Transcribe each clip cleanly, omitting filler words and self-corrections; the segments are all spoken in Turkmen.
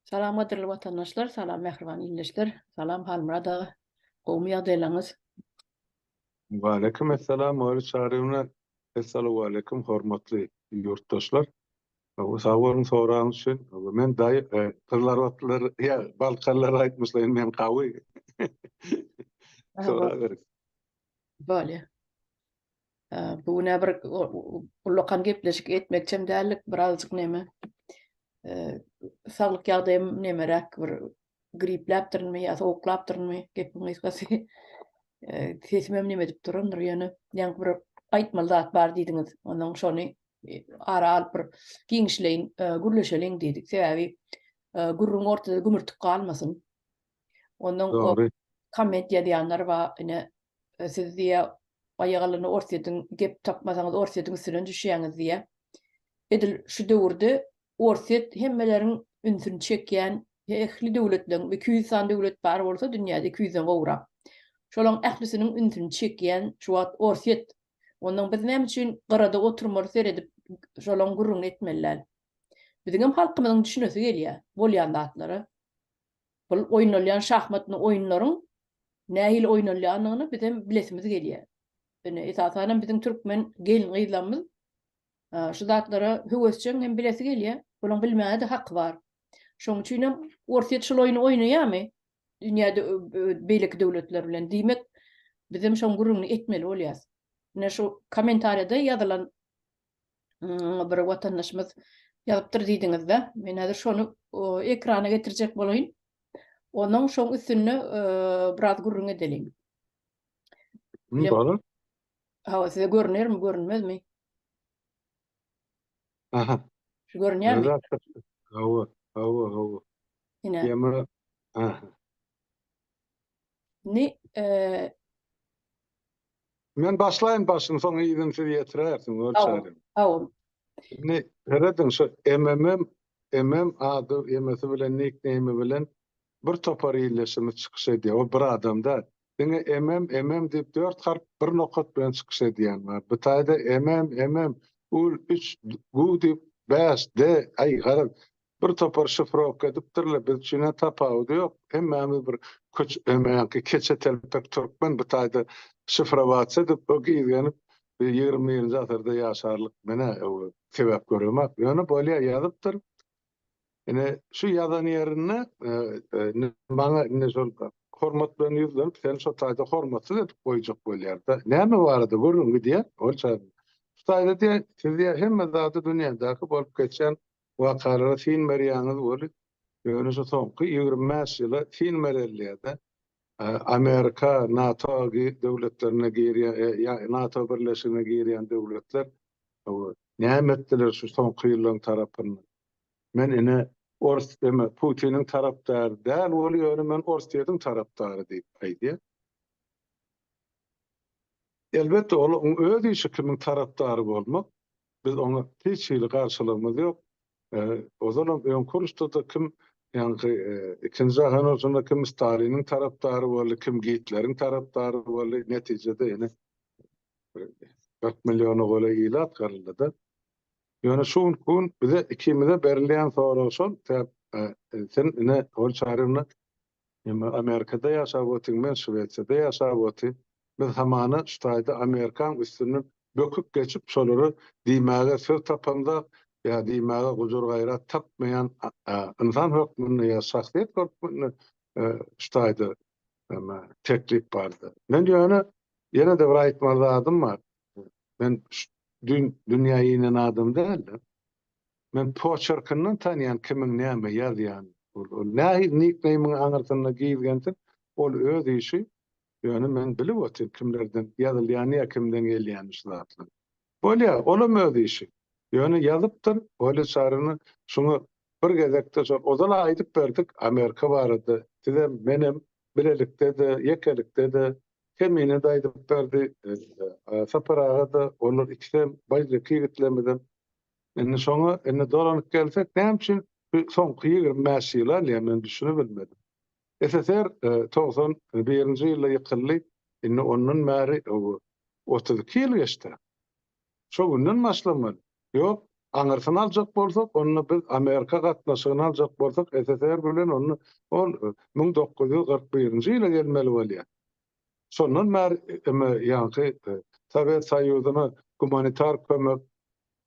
Salam gadyrly watandaşlar, salam mähriban ildeşler, salam Halmyrat aga, gowumy ýagdaýlaryňyz? Waleýkim essalam Weli Çaryýewna, Essalawaleýkim hormatly ýurtdaşlar. Sag boluň soragyňyz üçin. Men daýy gyzlarbatlylar ýa balkanlar aýtmyşlaýyn men gawy. Soraberiň. Bolýa. Bu gün-ä bir ullakan gepleşik etmekçem däldik, birazjyk neme saglyk ýagdaýym nemeräk bir gripläpdirinmi ýa sowuklapdyrynmy gepiň gysgasy. Sesimem neme edip durandyr ýöne ýaňky bir aýtmaly zat bar diýdiňiz. Ondan şony ara alyp bir giňişleýin gürleşeliň diýdik. Sebäbi gürrüň ortada gümürtik galmasyn. Ondan Dogry. komment ýazýanlar bar, ine siz diýýär, aýagalynda Orsýetiň gep tapmasaňyz Orsýetiň üstünden düşýäňiz diýýär. Edil şu döwürde Orsýet hemmeleriň ünsüni çekýän ähli döwletleriň, 200 sany döwlet bar bolsa dünýäde 200-den gowrak. Şolaryň ählisiniň ünsüni çekýän şu wagt Orsýet. Ondan biz näme üçin gyrada oturmaly seredip şolaryň gürrüňini etmeli däl. Biziňem halkymyzyň düşünesi gelýär bolýan zatlara. Bul oýnalýan şahmatny oýunlaryň nähili oýnalýanyny bizem bilesimiz gelýär. Ine, esasanam biziň türkmen gelin-gyzlarymyz şu zatlara höwesjeň hem bilesi gelýär. Bularyň bilmäge-de haky bar. Şonuň üçin hem Orsýet şul oýny oýnaýarmy dünýäde beýleki döwletler bilen? Diýmek, bizem şoň gürrüňini etmeli bolýas. Ine şu kommentariýada ýazylan bir watandaşymyz ýazypdyr diýdiňizde. Men häzir şony ekrana getirjek bolaýyn. Onuň şoň üstünde biraz gürrüň edeliň. Bolar. Hawa, size görünermi, görünmezmi? Aha. Şu görünýärmi? Hawa, hawa, hawa. Ine. Ýa Aha. Ni, Men başlaýyn başyny soň yzyny siz ýetiräýersiňiz ol çäre. Hawa. Indi serediň şu MMM MM ady emesi bilen nikneými bilen bir topar ildeşimiz çykyş edýär. O bir adam däl. Diňe MM MM diýip dört harp bir nokat bilen çykyş edýän bar. Bu taýda MM MM ul üç gu diýip bäş D aý garaz Bir topar şifrowka edipdirler, biz üçin-ä tapawudy ýok. Hemmämiz bir köç hemmäňki keçe telpek türkmen bu taýda şifrowasiýa edip, o gizgenip 21-nji asyrda ýaşarlyk men-ä sebäp göremok. Ýöne bolýa ýazypdyr. Ine şu ýazan ýerinde indi maňa indi şol hormat bilen ýüzlenip seni şo taýda hormatsyz edip goýjak bolýar-da. Näme barada gürrüň gidýär? Ol şu taýda diýýär, siz diýýär hemme zady dünýädäki bolup geçýän Wakalara syn berýäňiz weli, ýöne şu soňky 25 ýyla syn berilýär-de. Amerika, NATO döwletlerine girýän, ýa NATO birleşigine girýän döwletler näme etdiler şu soňky ýyllaryň tarapyndan? Men ine Ors eme Putiniň tarapdary däl weli, ýöne men Orsýetiň tarapdary diýip aýdýar. Elbetde, olaryň öz işi kimiň tarapdary bolmak. Biz oňa hiç hili garşylygymyz ýok. Ozalam öňki uruşda-da kim ýaňky ikinji jahan urşunda kim Staliniň tarapdary boldy, kim Gitleriň tarapdary boldy. Netijede ýene 40 milliona golaý ilat gyryldy-da. Ýöne şu günki gün bize ikimize berilýän sorag şol, sen ine Ol Çaryýewna Indi Amerikada ýaşap otyň, men Şwesiýada ýaşap otyn. Biz hamana şu taýda Amerikaň üstünden böküp geçip şolara diýmäge söz tapamzak ýa diýmäge gujur-gaýrat tapmaýan ynsan hökmünde ýa şahsyýet hökmünde şu taýda teklip bardy. Men ýöne ýene-de bir aýtmaly zadym bar. Men düýn dünýä inen adam däldim. Men poçerkinden tanýan kimiň näme ýazýanyny. Ol nähili nikneýmiň aňyrsynda gizgensin, ol öz işi, ýöne men bilip otyryn kimlerden ýazylýany ýa kimden gelýäni şu zatlar. Bolýa, olam öz işi. Ýöne ýazypdyr, Olýa Çaryna şuňa bir gezekde şol ozal aýdyp berdik Amerika barada, sizem, menem bilelikde-de, ýekelikde-de, Kemine-de aýdyp berdi, Sapar aga-da, olar ikisem, beýleki ýigitlerimizem Indi şoňa indi dolanyp gelsek, näme üçin bu soňky 25 ýyl alýar, men düşünibilmedim. SSR 91-nji ýylda ýykyldy, indi ondan bäri 32 ýyl geçdi. Şo günden başlamaly. Ýok. Aňyrsyny aljak bolsak, onda biz Amerika gatnaşygyny aljak bolsak, SSR bilen onda ol 1941-nji ýyla gelmeli bolýar. Şondan bäri eme ýaňky Sowet Soýuzyna gumanitar kömek,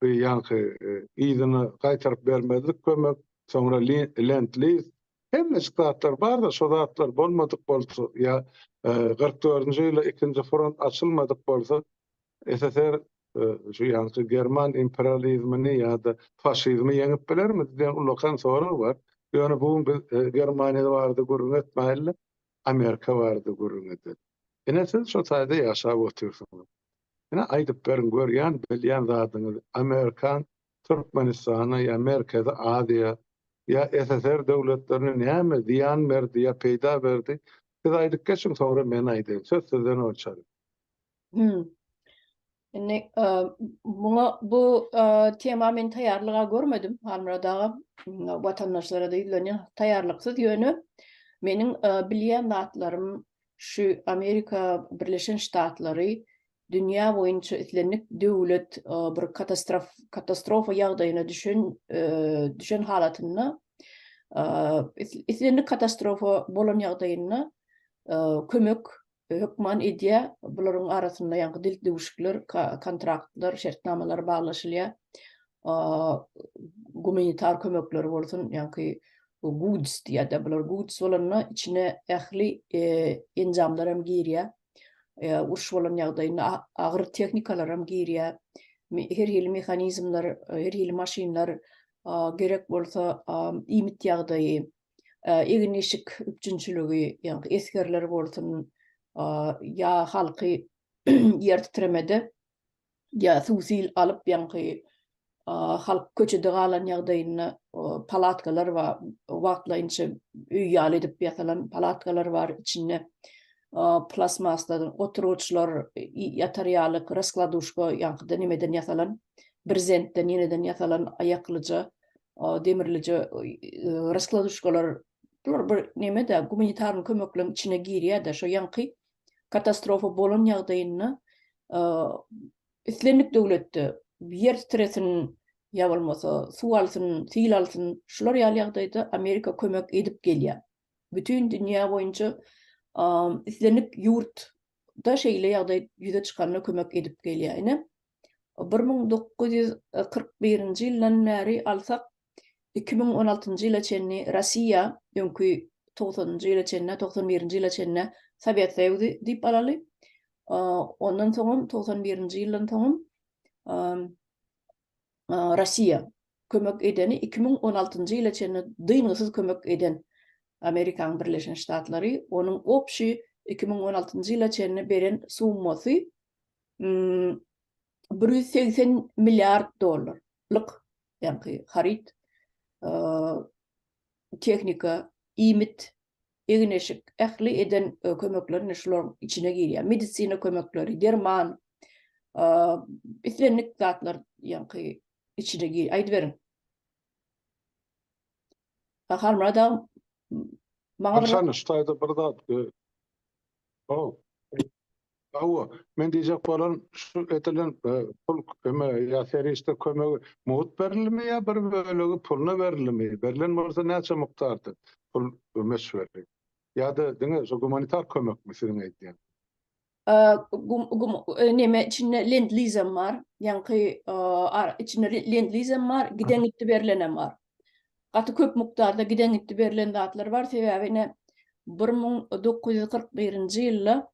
ýaňky yzyna gaýtaryp bermezlik kömek, soňra lend-liz, hemmejik zatlar bar-da, şo zatlar bolmadyk bolsa ýa 44-nji ýylda ikinji front açylmadyk bolsa, SSR şu ýaňky german imperializmini ýa-da faşizmi ýeňip bilermi diýen ullakan sorag bar. Ýöne bu gün biz Germaniýa barada gürrüň etmäýli, Amerika barada gürrüň edeli. Ine siz şo taýda ýaşap otyrsyňyz. Ine aýdyp beriň görýän bilýän zadyňyzy Amerikan Türkmenistana ýa Merkezi Aziýa ýa SSR döwletlerine näme zyýan berdi ýa peýda berdi siz aýdyp geçiň soňra men aýdaýyn söz sizden bolçaly. Hmm. Indi muňa bu tema men taýýarlyga görmedim Halmyrat aga. Watandaşlara-da ýüzlenýän taýýarlyksyz ýöne meniň bilýän zatlarym şu Amerika Birleşen Ştatlary dünýä boýunça islendik döwlet bir katastrof katastrofa ýagdaýyna düşen düşen halatynda islendik katastrofa bolan ýagdaýynda kömek hökman edýär. Bularyň arasynda ýaňky dil döwüşikler, kontraktlar, şertnamalar baglaşylýar. Gumanitar kömekler bolsun, ýaňky goods diýýär-de, bular goods bolanda içine ähli enjamlar hem girýär. Uruş bolan ýagdaýynda agyr tehnikalar hem girýär. Her hili mehanizmler, her hili maşynlar gerek bolsa iýmit ýagdaýy, egin-eşik üpjünçiligi, ýagny esgerler bolsun, ýa halky ýer titremede ýa suw-sil alyp, ýagny halk köçede galan ýagdaýynda palatkalar bar, wagtlaýynça öý ýaly edip ýasalan palatkalar bar, içinde plastmasdan oturgyçlar, ýatar ýaly raskladuşka, ýaňkyda nemeden ýasalan, brezentden ýeneden ýasalan aýaklyja demirlije raskladuşkalar bular bir neme-de gumanitarny kömekleriň içine girýär-de şo ýaňky katastrofa bolan ýagdaýynda islendik döwletde ýer titresin ýa bolmasa suw alsyn, sil alsyn şular ýaly ýagdaýda Amerika kömek edip gelýär. Bütin dünýä boýunça islendik ýurtda şeýle ýagdaý ýüze çykanda kömek edip gelýär. Ine 1941-nji ýyldan bäri alsak, 2016-njy ýyla çenli Russiýa, öňki togsanynjy ýyla çenli, togsan birinji ýyla çenli Sowet Soýuzy diýip alaly. Ondan soňam, togsan birinji ýyldan soňam Russiýa kömek edeni 2016-njy ýyla çenli dyngysyz kömek eden Amerikanyň Birleşen Ştatlary, onuň obşi 2016-njy ýyla çenli beren summasy 180 milliard dollarlyk ýaňky haryt, tehnika, iýmit, egin-eşik, ähli eden kömekleri şularyň içine girýär. Medisina kömekleri, derman, islendik zatlar ýaňky içine girýär. Aýdyberiň. Halmyrat aga, maňa bir Gülşen, şu taýda bir zat. Hawa. Hawa, men diýjek bolan şu edilen pul köme ýa serişde kömegi mugt berildimi ýa bir bölegi puluna berildimi? Berlen bolsa näçe mukdarda pul möçberi? Ýa-da diňe şu gumanitar kömekmi siziň aýdýan? Neme içinde lend-lizem bar. Ýaňky içinde lend-lizem bar, giden gitdi berlenem bar. Gaty köp mukdarda giden gitdi berlen zatlar bar. Sebäbi ine 1941-nji ýylda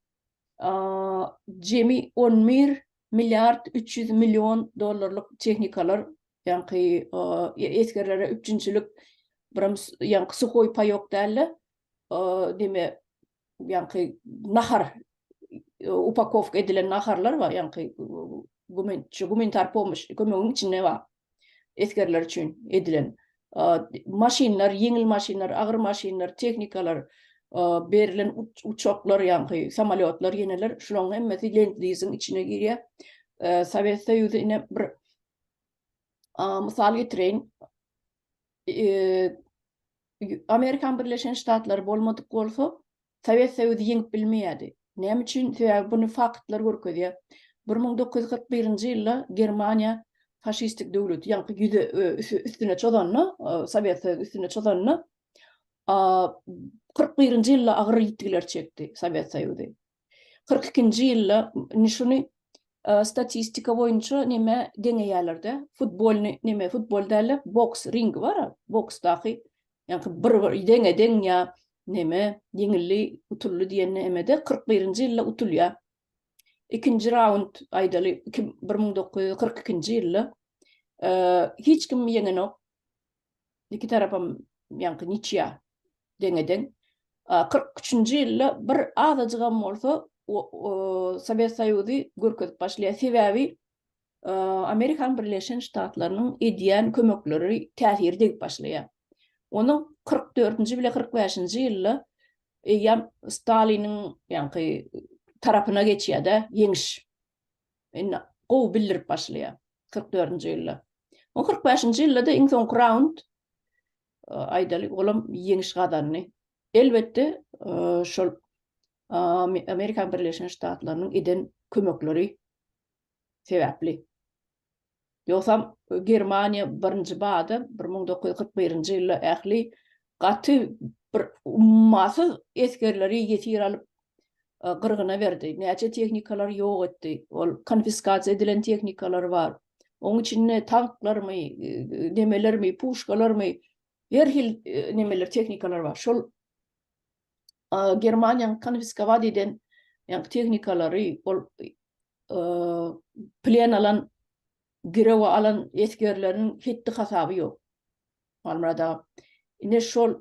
jemi 11 milliard 300 million dollarlyk tehnikalar, ýaňky esgerlere üpjünçilik, biram ýaňky suhoý paýok däl-de, neme ýaňky nahar upakowka edilen naharlar bar, ýaňky gumanitar pomoş kömegiň içinde bar. Esgerler üçin edilen maşynlar, ýeňil maşynlar, agyr maşynlar, tehnikalar, berlen uçaklar, ýaňky samolýotlar ýeneler, şularyň hemmesi lend-liziň içine girýär. Sowet Soýuzy ine bir mysal getireýin. Amerikan Birleşen Ştatlary bolmadyk bolsa, Sowet Soýuzy ýeňip bilmeýärdi. Näme üçin? Sebäbi buny faktlar görkezýär. 1941-nji ýylda Germaniýa Faşistik döwleti ýaňky ýüze üstüne çozanda, Sowet Soýuzy üstüne çozanda 41-nji ýylda agyr ýitgiler çekdi Sowet Soýuzy. 42-nji ýylda indi şuny statistika boýunça neme deňeýärler-de, futbolny neme futbol däl-de, boks ringi bar, boksdaky ýaňky bir bir deňe deň ýa neme ýeňildi, utuldy diýen nemede 41-nji ýylda utulýar. Ikinji raund aýdaly 1942-nji ýylda hiç kim ýeňenok. Iki tarapam ýaňky niçýa deňe-deň. 43-nji ýylda bir azajygam bolsa Sowet Soýuzy görkezip başlaýar. Sebäbi Amerikan Birleşen Ştatlarynyň edýän kömekleri täsiri degip başlaýar. Onuň 44-nji bile 45-nji ýylda eýýäm Staliniň ýaňky tarapyna geçýär-de, ýeňiş. Indi gowy bildirip başlaýar 44-nji ýylda. O 45-nji ýylda-da iň soňky raund aýdaly, olam ýeňiş gazandy. Elbetde, şol Amerikan Birleşen Ştatlarynyň eden kömekleri sebäpli. Ýogsam Germaniýa birinji bada 1941-nji ýylda ähli gaty bir ummasyz esgerleri ýesir alyp gyrgyna berdi. Näçe tehnikalary ýok etdi. Ol konfiskasiýa edilen tehnikalar bar. Oň içinde tanklarmy, nemelermi, puşkalarmy, her hil nemeler, tehnikalar bar. Şol Germaniýanyň konfiskowat eden ýa tehnikalary, ol plen alan, girewe alan esgerleriniň hetdi hasaby ýok. Halmyrat aga, ine şol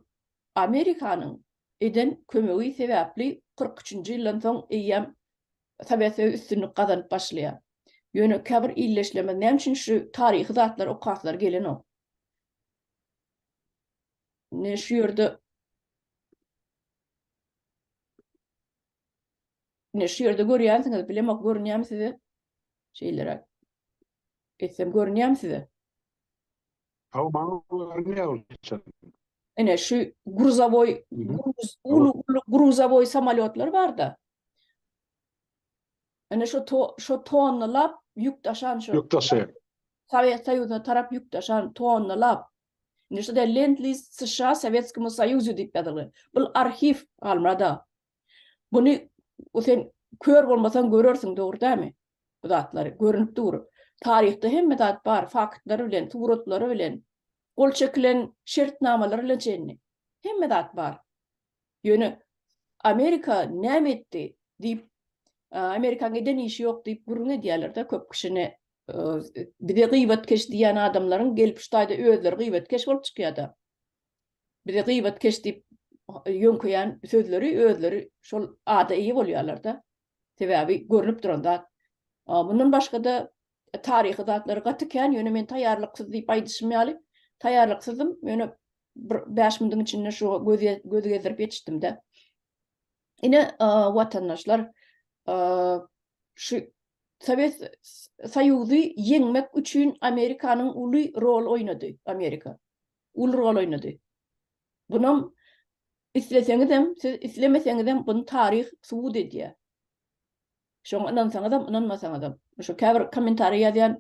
Amerikanyň eden kömegi sebäpli 43-nji ýyldan soň eýýäm Sowet Soýuzy üstünlik gazanyp başlaýar. Ýöne käbir ildeşlerimiz näme üçin şu taryhy zatlary okaslary gelenok? Ine şu ýerde Ine şu ýerde görýänsiňiz, bilemok görünýärmi size? Şeýleräk. Etsem görünýärmi size? Hawa, maňa görünýär ol. Ine şu gruzowoý, uly uly gruzowoý samolýotlar barda. Ine şu to, şu tonnalap ýük daşan şu. Ýük daşaýan. Sowet Soýuzyna tarap ýük daşan tonnalap. Indi şu da Lend-Liz США Sowetskimu Soýuzu diýip ýazylgy. Bul arhiw Halmyrada. Buny sen kör bolmasaň görersiň, dogry dälmi? Bu zatlary görünip dur. Taryhda hemme zat bar, faktlary bilen, suratlary bilen, gol çekilen şertnamalar bilen çenli. Hemme zat bar. Ýöne Amerika näme etdi diýip, Amerikanyň eden işi ýok diýip gürrüň edýärler-de köp kişini. Bize gybatkeş diýýän adamlaryň gelip şu taýda özleri gybatkeş bolup çykýar-da. Bize gybatkeş diýip ýöňkeýän sözleri özleri şol ada eýe bolýarlar-da. Sebäbi görnüp duran zat. Mundan başga-da taryhy zatlary gaty kän, ýöne men taýýarlyksyz diýip aýdyşym ýaly, taýýarlyksyzdym, ýöne bir 5 minutiň içinde şu göz göz gezdirip ýetişdim-de. Ine, watandaşlar, şu Sowet Soýuzy ýeňmek üçin Amerikanyň uly rol oýnady, Amerika. Uly rol oýnady. Bunam isleseňizem, siz islemeseňizem bunu taryh subut edýär. Şoňa ynansaňyzam, ynanmasaňyzam. Şu käbir kommentariýa ýazýan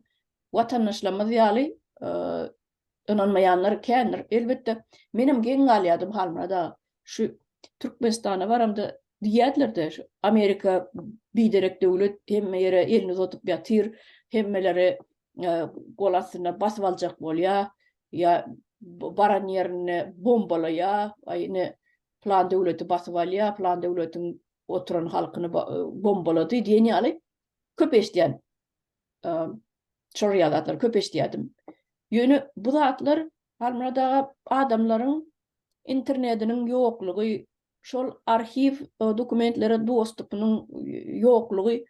watandaşlarymyz ýaly ynanmaýanlar kändir. Elbetde, menem geň galýardym Halmyrat aga. Şu Türkmenistana baramda diýýärdiler-de, şu Amerika biderek döwlet, hemme ýere elini uzadyp ýatyr, hemmeleri gol astynda basyp aljak bolýar, ýa baran ýerinde bombalaýar, aý ine plan döwleti basyp alýar, plan döwletiň oturan halkyny bombalady diýen ýaly köp eşidýän. Şol ýaly zatlary köp eşidýärdim. Ýöne bu zatlar Halmyrat aga adamlaryň internetiniň ýoklugy, şol arhiw dokumentlere dostupynyň ýoklugy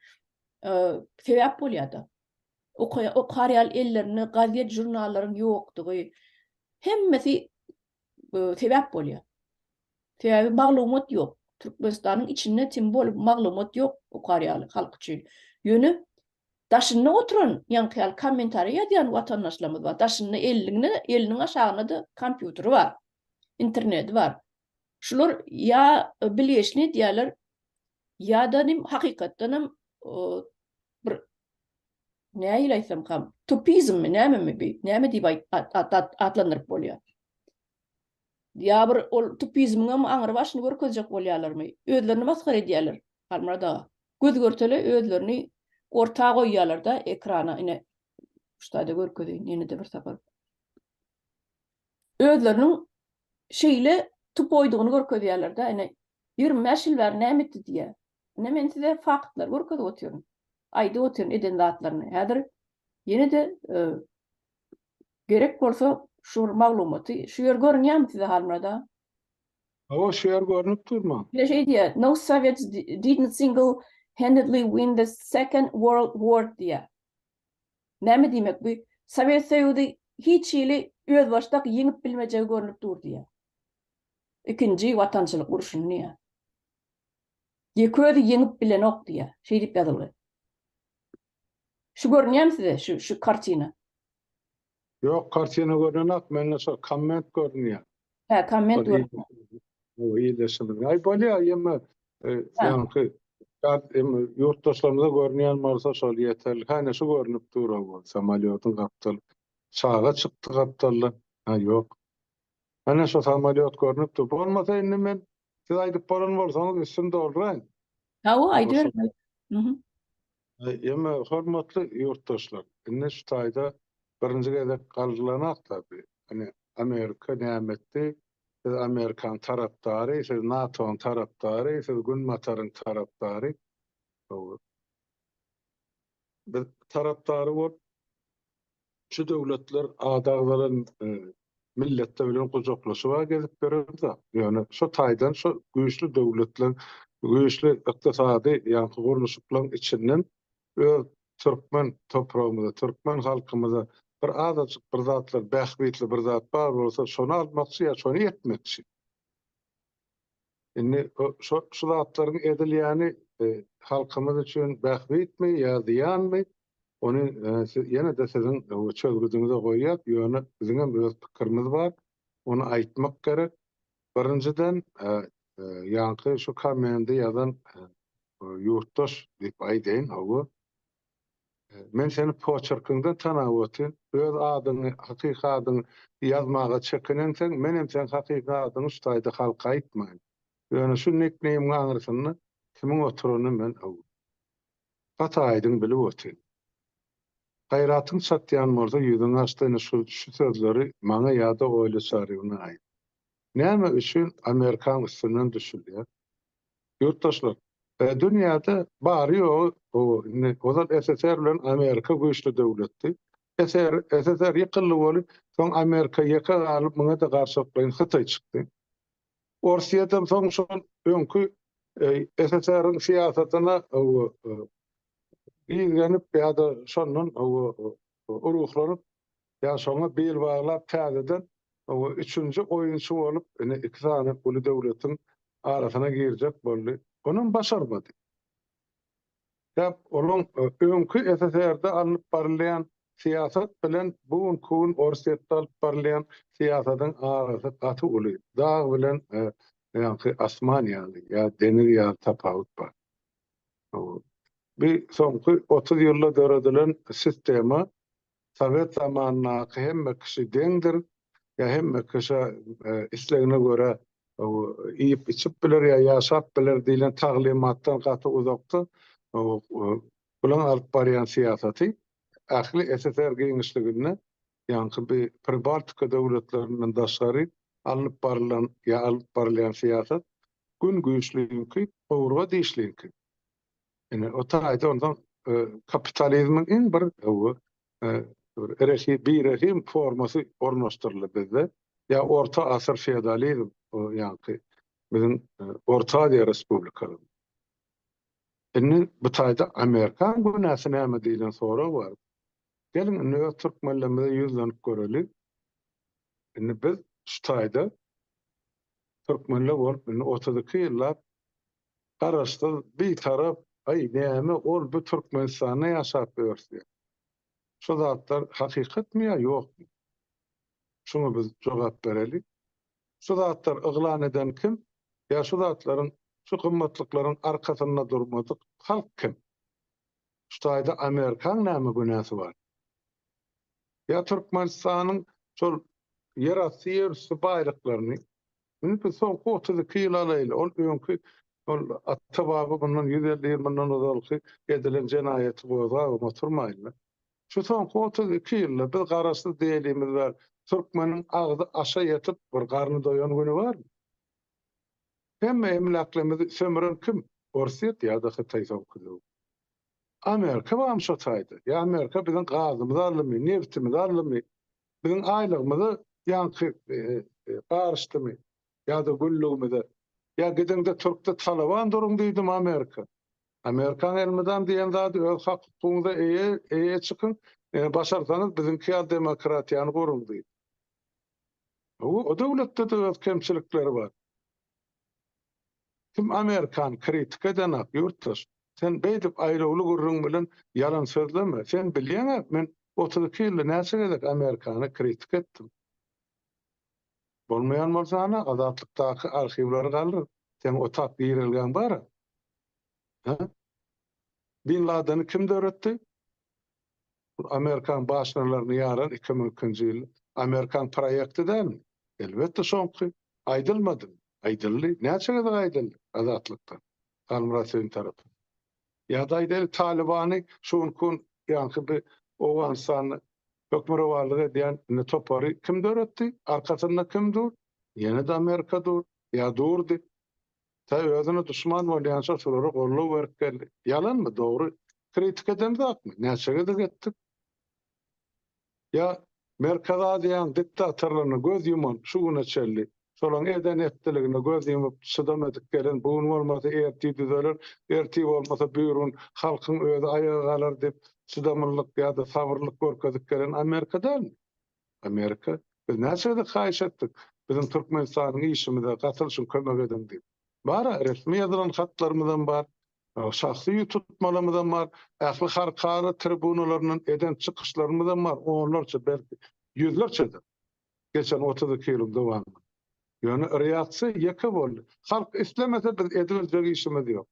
sebäp bolýar-da. Okar ýaly ellerinde gazet, žurnallaryň ýokdugy hemmesi sebäp bolýar. Sebäbi maglumat ýok. Türkmenistanyň içinde tim bolup maglumat ýok okar ýaly halk üçin. Ýöne daşynda oturan ýaňky ýaly kommentariýa ýazýan watandaşlarymyz bar. Daşynda elinde, eliniň aşagynda-da kompýuteri bar. Interneti bar. Şular ýa bilgeşini edýärler, ýa-da nim hakykatdan hem bir. Nähili aýtsamkam, tupizmmi, nämemi bi? Näme diýip atlandyryp bolýar? Ýa bir ol tupizmiňem aňry başyny görkezjek bolýarlarmy? Özlerini masgara edýärler, Halmyrat aga. Göz-görtele özlerini orta goýýarlar-da ekrana, ine, şu taýda görkezeýin ýene-de bir sapar. Özleriniň şeýle tupoýdygyny görkezýärler-de, ine, 25 ýyl bäri näme etdi diýýär. Ine, men size faktlary görkezip otyryn. Aýdyp otyryn eden zatlaryny. Häzir ýene-de e, gerek bolsa şu bir maglumaty, şu ýer görünýärmi size Halmyrat aga? Hawa, şu ýer görnüp dur maňa. Ine şeý diýýär, No Soviets didn't single-handedly win the Second World War diýýär. Näme diýmek bu? Sowet Soýuzy hiç hili özbaşdak ýeňip bilmejegi görnüp dur diýýär. Ikinji Watançylyk urşuny diýýär. Ýeke özi ýeňip bilenok diýýär. Şeý diýip ýazylgy. Şu görünýärmi size şu şu kartina? Ýok, kartina görnenok, mende şo komment görünýär. Hä, komment görünýär. Hawa, ildeşimiz. Aý bolýar, ýeme ýaňky ýa ýurtdaşlarymyza görünýän bolsa şol ýeterli. Hä, ine şu görnüp dur hawa, samolýotyň gapdal. Çaga çykdy gapdaldan. Hä, ýok. Ana şo samolýot görnüp dur. Bolmasa indi men siz aýdyp bolan bolsaňyz üstüni dolduraýyn. Hawa, aýdyber. Mhm. Ýeme hormatly ýurtdaşlar, indi şu taýda birinji gezek galdylanakda bi. Hani Amerika näme etdi? Siz Amerikanyň tarapdary, siz NATO-nyň tarapdary, siz Günbataryň tarapdary. Biz tarapdary bolup Şu döwletler ady agzalan milletler bilen gujaklaşyp-a gezip ýöremzok. Ýöne şo taýdan şo güýçli döwletleň, güýçli ykdysady ýaňky gurluşyklaryň içinden öz türkmen topragymyza, türkmen halkymyza bir azajyk bir zatlar, bähbitli bir zat bar bolsa, şony almakçy ýa şony etmekçi. Indi şo şu zatlaryň edilýäni halkymyz üçin bähbitmi ýa zyýanmy, ony ýene-de siziň çözgüdiňize goýýas, ýöne biziňem öz pikirimiz bar, ony aýtmak gerek. Birinjiden, ýaňky şu kommendi ýazan ýurtdaş diýip aýdaýyn, hawa, Men seni poçerkiňden tanap otyryn. Öz adyňy, hakyky adyňy ýazmaga çekinenseň, menem seň hakyky adyňy şu taýda halka aýtmaýyn. Ýöne şu nikneýmiň aňyrsynda kimiň oturanyny men gaty aýdyň bilip otyryn. Gaýratyň çatýan bolsa ýüzüňi açda ine şu şu sözleri maňa ýa-da Oýly Çaryýewna aýt. Näme üçin Amerikaň üstünden düşülýär? Ýurtdaşlar, dünýäde bary-ýogy indi ozal SSR bilen Amerika güýçli döwletdi. SSR, SSR ýykyldy weli, soň Amerika ýeke galyp, muňa-da garşylyklaýyn Hytaý çykdy. Orsýetem soň şol öňki SSR-iň syýasatyna gizlenip ýa-da şondan ruhlanyp Ýa şoňa bil baglap täzeden üçünji oýunçy bolup ine iki sany uly döwletiň arasyna girjek boldy. Onam başarmady. Sebäp olaň öňki SSR-de alnyp barylýan syýasat bilen bu günki gün Orsýetde alyp barylýan syýasatyň arasy gaty uly. Dag bilen ýaňky asman ýaly ýa deňiz ýaly tapawut bar. Bu soňky 30 ýylda döredilen sistema Sowet zamanyndaky hemme kişi deňdir, ýa hemme kişi islegine görä iýip-içip biler ýa ýaşap biler diýlen taglymatdan gaty uzakda bulaň alyp barýan syýasaty ähli SSR giňişliginde ýaňky bi Pribaltika döwletlerinden daşgary alnyp barylan ýa alnyp barylýan syýasat gün güýçliňki, gowurga dişliňki. Ine, o taýda onsoň kapitalizmiň iň bir bir birehim formasy ornaşdyryldy bizde. Ýa orta asyr feodalizm, ýaňky biziň Orta Aziýa respublikalarynda. Indi bu taýda Amerikan günäsi näme diýlen sorag bar. Geliň indi öz türkmenlerimize ýüzlenip göreli. Indi biz şu taýda türkmenler bolup indi 32 ýyllap Garaşsyz, Bitarap, aý näme ol bu Türkmenistanda ýaşap ýörüs diýýär. Şu zatlar hakykatmy ýa ýokmy? Şuňa biz jogap bereli. Şu zatlary yglan eden kim? Ýa şu zatlaryň, şu gymmatlyklaryň arkasynda durmadyk halk kim? Şu taýda Amerikaň näme günäsi bar? Ýa Türkmenistanyň şol ýerasty, ýerüsti baýlyklaryny indi biz soňky 32 ýyl alaýly, ol öňki ol ata-baba bundan 150 ýyl mundan ozalky edilen jenaýaty gozgabam oturmaýyn-da. Şu soňky 32 ýylda biz garaşsyz diýelimiz bäri türkmeniň agzy aşa ýetip bir garny doýan güni barmy? Hemme emläklerimizi sömüren kim? Orsýet ýa-da Hytaý soňky döwür. Amerika barmy şo taýda? Ýa Amerika biziň gazymyzy aldymy, nebtimizi aldymy? Biziň aýlygymyza ýaňky garyşdymy? Ýa-da günlügimize? Ýa gidiňde türkde talaban duruň diýdimi Amerika? Amerikaň elmydam diýen zady öz hak-hukugyňyza eýe eýe çykyň, başarsaňyz biziňki ýaly demokratiýany guruň diýdi. O döwletde-de öz kemçilikleri bar. Kim Amerikany kritika edenak, ýurtdaş? Sen beýdip aýlawly gürrüň bilen ýalan sözleme. Sen bilýäň-ä, men 32 ýylda näçe gezek Amerikany kritika etdim. Bolmaýan bolsa ana, Azatlykdaky arhiwleri galdyr. Seň otap girelgäň bar-a. Hä? Bin Ladeni kim döretdi? Bu Amerikan başnalaryny ýaran 2002-nji ýyl Amerikan proýekti dälmi? Elbetde şoňky. Aýdylmadymy? Aýdyldy. Näçe gezek aýdyldy Azatlykdan? Halmyrat Söýün tarapyndan. Ýa-da aýdaýly Talybany şu günki gün ýaňky bir Owganystanda hökmürowanlyk edýän indi topary kim döretdi? Arkasynda kim dur? Ýene-de Amerika dur. Ýa durdy. Tä özüne duşman bolýança şolara goldaw berip geldi. Ýalanmy? Dogry. Kritika edemzokmy? Näçe gezek etdik? Ýa Merkezi Aziýanyň diktatorlaryna göz ýuman şu güne çenli şolaryň eden etdiligine göz ýumup çydam edip gelen bu gün bolmasa ertir düzeler, ertir bolmasa bürgün halkyň özi aýaga galar diýip çydamlylyk ýa-da sabyrlylyk görkezip gelen Amerika dälmi? Amerika, biz näçe gezek haýyş etdik, biziň Türkmenistanyň işimize gatylyşyň kömek ediň diýip. Bar-a, resmi ýazylan hatlarymyzam bar, şahsy ýüz tutmalarymyzam bar, ähli halkara tribunalaryndan eden çykyşlarymyzam bar, onlarça, belki, ýüzlerçedir geçen 32 ýylyň dowamynda. Ýöne reaksiýa ýeke boldy. Halk islemese biz edibiljek işimiz ýok.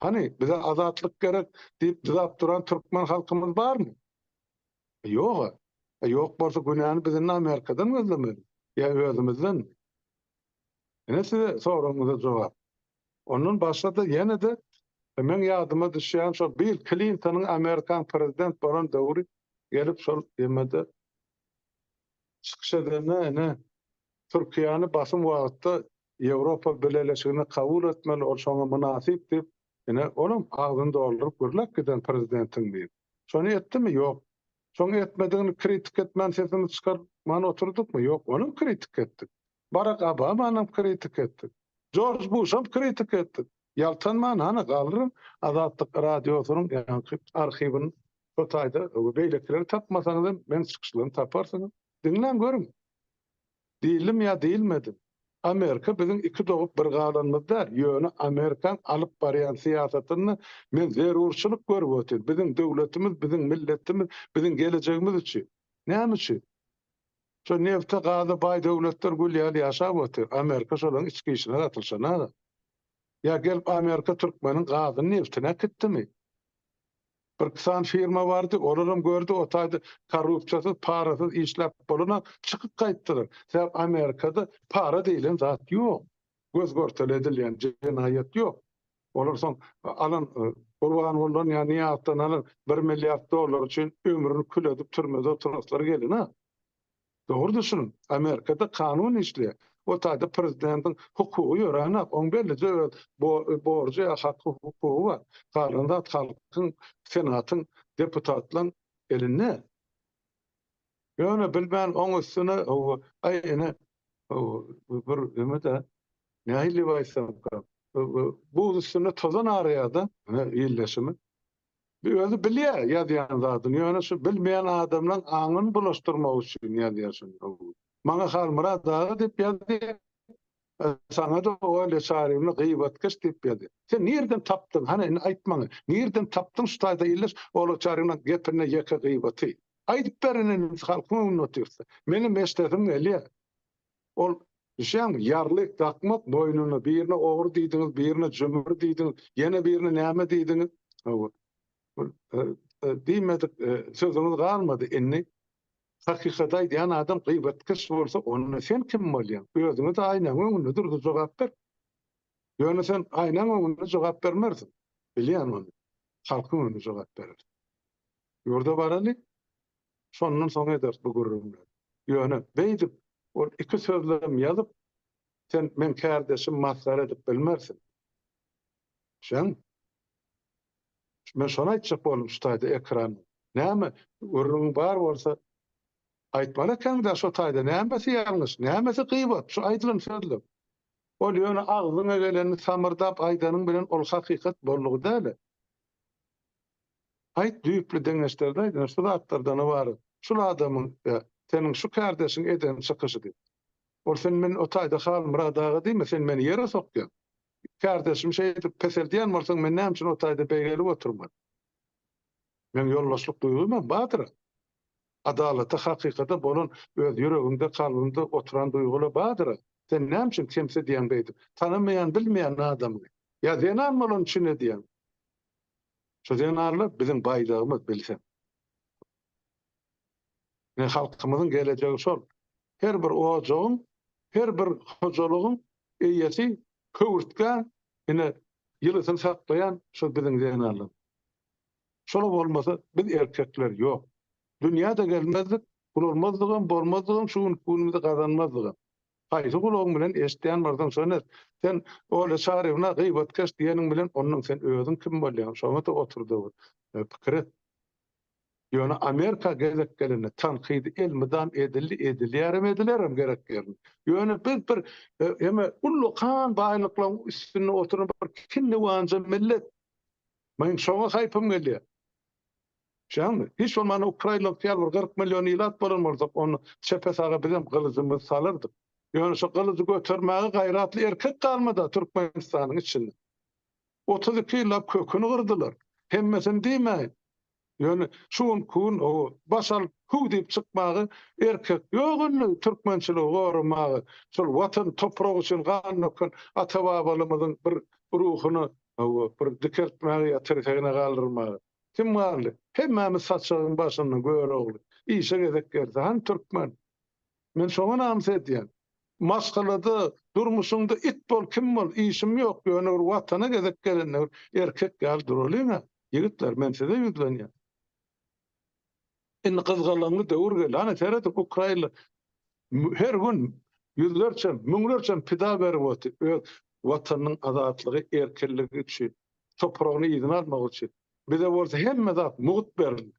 Hany, bize azatlyk gerek diýip dyzap duran türkmen halkymyz barmy? Ýog-a. Ýok bolsa günäni biz indi Amerikadan gözlemeli ýa özümizdenmi? Ine size soragyňyza jogap. Ondan başga-da ýene-de meň ýadyma düşýän şol Bill Klintonyň Amerikaň prezident bolan döwri gelip şol ýemede çykyş edende ine Türkiýäni basym wagtda Ýewropa Bileleşigine kabul etmeli ol şoňa mynasyp diýip ine olam agzyny dolduryp gürläp giden prezidentiň biri. Şony etdimi? Ýok. Şoň etmedigini kritika etmän sesimizi çykarman oturdykmy? Ýok, onam kritika etdik. Barak Obamanam kritika etdik. Jorj Buşam kritika etdik. Ýaltanman hany galdyryň Azatlyk Radiosynyň ýaňky arhiwini şo taýda beýlekileri tapmasaňyz hem meň çykyşlarymy taparsyňyz. Diňläň görüň. Diýildimi ýa diýilmedimi? Amerika biziň iki dogup bir galanymyz däl, ýöne Amerikaň alyp barýan syýasatynda men zerurçylyk görüp otyryn. Biziň döwletimiz, biziň milletimiz, biziň gelejegimiz üçin. Näme üçin? Şo nebte, gaza baý döwletler gül ýaly ýaşap otyr. Amerika şolaryň içki işine gatylyşana. Ýa gelip Amerika türkmeniň gazyny, nebtini äkitdimi? Birki sany firma bardy, olaram gördi, o taýda korrupsiýasyz, parasyz işläp bolanok, çykyp gaýtdylar. Sebäp Amerikada para diýlen zat ýok. Göz-görtele edilýän jenaýat ýok. Olar soň alan Gurbangulydan ýa Nyýazdan alan bir milliard dollar üçin ömrüni kül edip türmede oturaslary gelenok. Dogry düşüniň, Amerikada kanun işleýär. O taýda prezidentiň hukugy ýöränak, oň bellije öz borjy ýa haky hukugy bar. Galan zat halkyň, senatyň, deputatlaň elinde. Ýöne bilmän oň üstüne aý ine bir neme-de nähili diýip aýtsamkam, buz üstünde tozan araýar-da illeşimi. Özi bilýär ýazýan zadyny, ýöne şu bilmeýän adamlaň aňyny bulaşdyrmak üçin ýazýar şuny. Maňa Halmyrat aga diýip ýazýar, saňa-da Olýa Çaryýewna gybatkeş diýip ýazýar. Sen nirden tapdyň, hany indi aýt maňa, nirden tapdyň şu taýda illeş Olýa Çaryýewnaň gepinde ýeke gybaty? Aýdyp ber indi halkyň öňünde otyrsa. Menem eşdesim gelýär. Ol, düşýäňmi, ýarlyk dakmak boýnuna, birine ogry diýdiňiz, birine jümri diýdiňiz, ýene birine näme diýdiňiz. Hawa. Diýmedik sözüňiz galmady indi. Hakykaty aýdýan adam gybatkeş bolsa, onda sen kim bolýaň? Özüňe-de aýnaň öňünde dur-da jogap ber. Ýöne sen aýnaň öňünde jogap bermersiň. Bilýän ony. Halkyň öňünde jogap berersiň. Ýurda baraly, şondan soň ederis bu gürrüňleri. Ýöne beýdip, ol iki sözlem ýazyp, sen meň kärdeşim masgara edip bilmersiň. Düşeňmi? Men şony aýtjak boldum şu taýda ekranda. Näme gürrüňiň bar bolsa aýtmaly ekeňdä şo taýda nämesi ýalňyş, nämesi gybat şu aýdylan sözler. Ol ýöne agzyňa gelenini samyrdap aýdanyň bilen ol hakykat boldugy däl-ä. Aýt düýpli deňeşdirde aýt ine şu zatlardan ybarat. Şul adamyň ýa seniň şu kärdeşiň eden çykyşy diýip. Ol sen men o taýda Halmyrat aga diýme sen meni ýere sokýaň. Kärdeşimi şeýdip peseldýän bolsaň men näme üçin o taýda beýgelip oturmaly? Meň ýoldaşlyk duýgymam bardyr. Adalata, hakykata bolan öz ýüregimde, kalbymda oturan duýgular bardyr. Sen näme üçin kemsidýäň beýdip? Tanamaýan, bilmeýän adamyňy. Ýa zenan bolany üçin edýäň. Şu zenanlar biziň baýdagymyz bilseň. Ine halkymyzyň gelejegi şol. Her bir ojagyň, her bir hojalygyň eýesi höwürtgä ine ýylysyny saklaýan şol biziň zenanlar. Şola bolmasa biz erkekler ýok. Dünýä-de gelmezdik, ulalmazdygam, bolmazdygam, şu günki günümizi gazanmazdygam. Haýsy gulagyň bilen eşitýän bolsaň şony et. Sen Olýa Çaryýewna gybatkeş diýeniň bilen onnoň sen özüň kim bolýaň şoňa-da otur-da bir pikir et. Ýöne Amerika gezek gelende tankydy elmydam edildi, edilýärem, edilerem gerek ýerinde. Ýöne biz bir heme ullakan baýlyklaryň üstünde oturan bir kinniwanja millet. Meň şoňa haýpym gelýär. Düşýäňmi? Hiç bolmanda ukrainlykda ýaly bir 40 million ilat bolan bolsak, onda çepe-saga bizem gylyjymyzy salardyk. Ýöne şo gylyjy götermäge gaýratly erkek galmady-a Türkmenistanyň içinde. 32 ýyllap köküni gyrdylar. Hemmesini diýmäýin. Ýöne şu günki gün o baş alyp hüw diýip çykmaga erkek ýok indi türkmençiligi goramaga. Şol watan topragy üçin gan döken ata-babalarymyzyň bir ruhuny bir dikeltmäge ýa tirsegine galdyrmaga. Kim galdy? Hemmämiz saçagyň başynda Görogly. Işe gezek gelse hany türkmen? Men şoňa namys edýän. Maşgalada, durmuşyňda it bol, kim bol, işim ýok, ýöne bir watana gezek gelende bir erkek ýaly duralyň-a. Ýigitler, men size ýüzlenýän. Indi gyzgalaňly döwür geldi. Ana serediň, ukrainler her gün ýüzlerçe, müňlerçe pida berip otyr öz watanynyň azatlygy, erkinligi üçin, topragyny yzyna almak üçin. Bize bolsa hemme zat mugt berildi.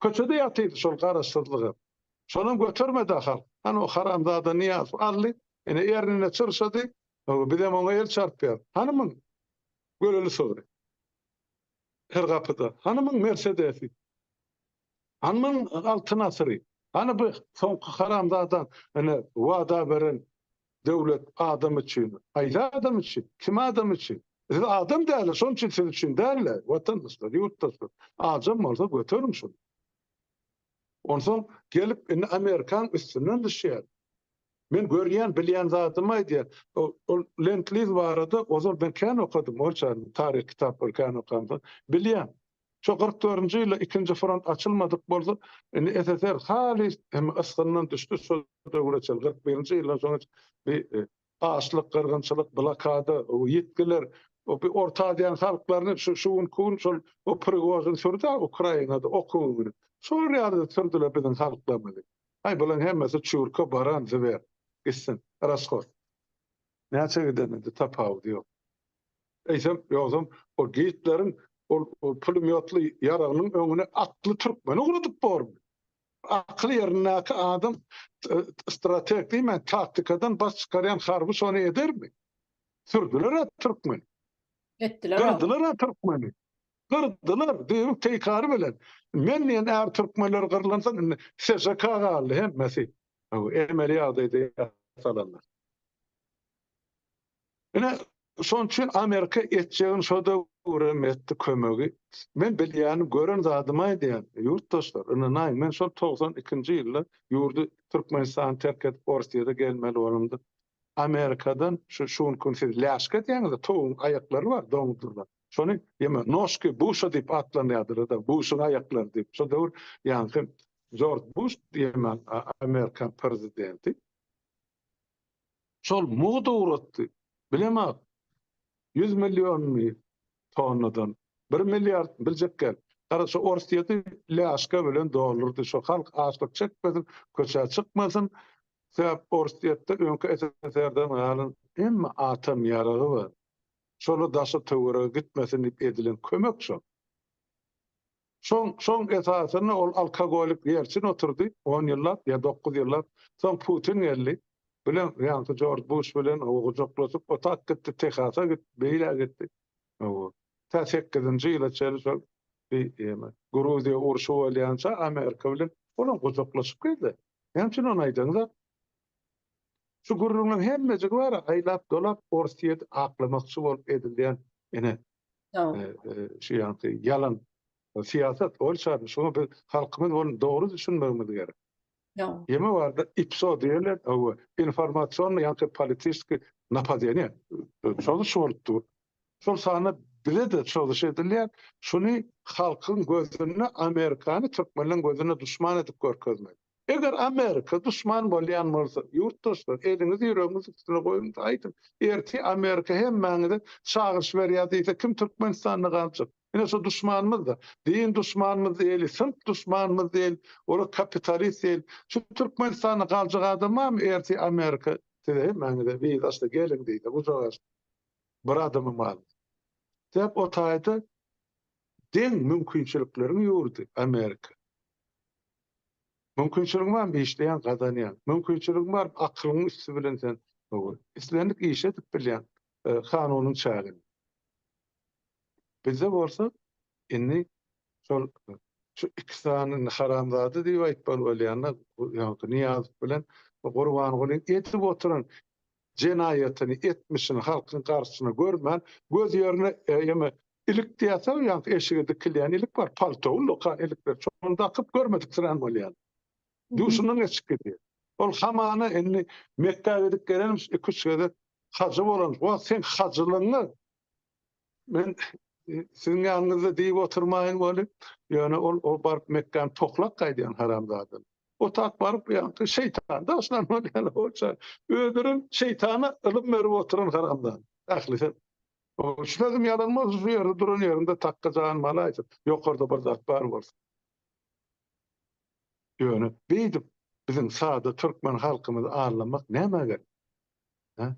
Köçede ýatyrdy şol garaşsyzlygam. Şonam götermedi-ä halk. Hany o haramzada Nyýazow aldy, ine ernine çyrşady, bizem oňa el çarpýarys. Hany muň göleli sygry? Her gapyda. Hany muň Mersedesi? Hany muň Altyn asyry? Hany bu soňky haramzadaň ine wada beren döwlet adam üçin? Haýsy adam üçin? Kim adam üçin? Siz adam däl-ä, şonuň üçin siz üçin däl-ä, watandaşlar, ýurtdaşlar. Ajam bolsa göteriň şuny. Onsoň gelip indi Amerikaň üstünden düşýär. Men görýän, bilýän zadymy aýdýan. Ol Lend-Liz barada ozal men kän okadym, orsça taryh kitaplary kän okamsoň bilýän. Şo 44-nji ýylda ikinji front açylmadyk bolsa, indi SSR halys hem ysgyndan düşdi şo döwre çenli, 41-nji ýyldan soň bir açlyk, gyrgynçylyk, blokada, ýitgiler, o bir Orta Aziýanyň halklaryny şu şu günki gün şol o Prigožin sürdi-ä Ukrainada okuw bilen. Şolar ýaly sürdüler biziň halklarymyzy. Aý bulaň hemmesi çürke baran zwer. Gitsin. Rashod. Näçe gideninde tapawudy ýok. Eýsem, ýogsam o Gitleriň ol pulemýotly ýaragynyň öňüne atly türkmeni ugradyp bormy? Akyl ýerindäki adam strateg diýmän, taktikadan baş çykarýan harby şony edermi? Sürdüler-ä türkmeni. Etdiler. Gyrdylar-a türkmeni. Gyrdylar, düýbi teýkary bilen. Men diýen är türkmenler gyrlansoň indi SŽK galdy hemmesi. Emeli ýagdaýda ýasalanlar. Ine, şonuň üçin Amerika etjegini şo döwürem etdi kömegi. Men bilýänim, gören zadymy aýdýan, ýurtdaşlar, ynanaýyň, men şol 92-nji ýylda ýurdy Türkmenistany terk edip Orsýete gelmeli bolamda, Amerikadan şu şu günki gün siz läşge diýýäňiz-de, towugyň aýaklary bar, doňdurylan. Şony ýeme noşki Buşa diýip atlanýardylar-da, Buşuň aýaklary diýip. Şo döwür ýaňky Jorj Buş diýen Amerikan prezidenti şol mugt ugratdy. Bilemok, 100 millionmy tonnadan, bir milliard biljek gel. Gara şu Orsýeti lýaşka bilen doldurdy. Şu halk açlyk çekmesin, köçä çykmasyn. Sebäp Orsýetde öňki SSR-den galan hemme atom ýaragy bar. Şolar daşa töwerege gitmesin diýip edilen kömek şol. Şoň, şoň esasynda ol alkogolik Ýelçin oturdy on ýyllap ýa dokuz ýyllap. Soň Putin geldi. Bilen ýaňky Jorj Buş bilen gujaklaşyp otak gitdi, Tehasa gitdi, beýlä gitdi. Hawa. Tä sekizinji ýyla çenli şol ýeme Gruziýa urşy bolýança Amerika bilen olam gujaklaşyp gezdi. Näme üçin ony aýdaňyzok? Şu gürrüňiň hemmejigi bar-a, aýlap-dolap Orsýeti aklamakçy bolup edilýän ine şu ýaňky ýalan syýasat. Ol çarny şuňa biz halkymyz bolup dogry düşünmegimiz gerek. Ýeme barda IPSO diýerler, hawa, informasionnyý ýaňky politiski napadeniýe, çozuş bolup dur. Şol sanda bize-de çozuş edilýär. Şuny halkyň gözünde Amerikany türkmenleň gözünde duşman edip görkezmek. Eger Amerika duşman bolýan bolsa, ýurtdaşlar, eliňizi ýüregiňiziň üstüne goýuň-da aýdyň, ertir Amerika hemmäňize çagyryş berýär diýse, kim Türkmenistanda galjak? Ine şo duşmanymyz-da. Din duşmanymyz diýeli, synp duşmanymyz diýeli, olar kapitalist diýeli. Şu Türkmenistanda galjak adam barmy ertir Amerika size hemmäňize wiza açsa geliň diýse, gujak açsa. Bir adamam galmaz. Sebäp o taýda deň mümkinçilikleriň ýurdy Amerika. Mümkinçiligiň barmy işleýäň, gazanýaň. Mümkinçiligiň barmy akylyňyň üsti bilen sen islendik işi edip bilýäň kanunyň çäginde. Bizde bolsa indi şol şu iki sany indi haramzada diýip aýtmaly bolýanda ýaňky Nyýazow bilen Gurbangulyň edip oturan jenaýatyny, etmişini halkyň garşysyna görmän, göz ýerine ýeme ilik diýýärsiň, ýaňky eşige dikilýän ilik bar, palto, ullakan ilikler, şony dakyp görmediksirän bolýar. Duşundan geçip gidýär. Ol hamana indi Mekgä gidip gelenmiş, iki-üç gezek hajy bolanmyş. Wah, seň hajylygyňa Men siziň ýanyňyzda diýip oturmaýyn weli, ýöne ol o baryp Mekgäni toklap gaýdýan haramzada. O tak baryp ýaňky şeýtan daşlan bolýan oça. Özlerem şeýtana ylym berip oturan haramzada. Ählisi. O şu sözüm ýalan bolsa şu ýerde duran ýerinde takga janymy alaýsyn. Ýokarda bir zat bar bolsa. Ýöne beýdip biziň sada türkmen halkymyzy aldamak nämä gerek? Hä?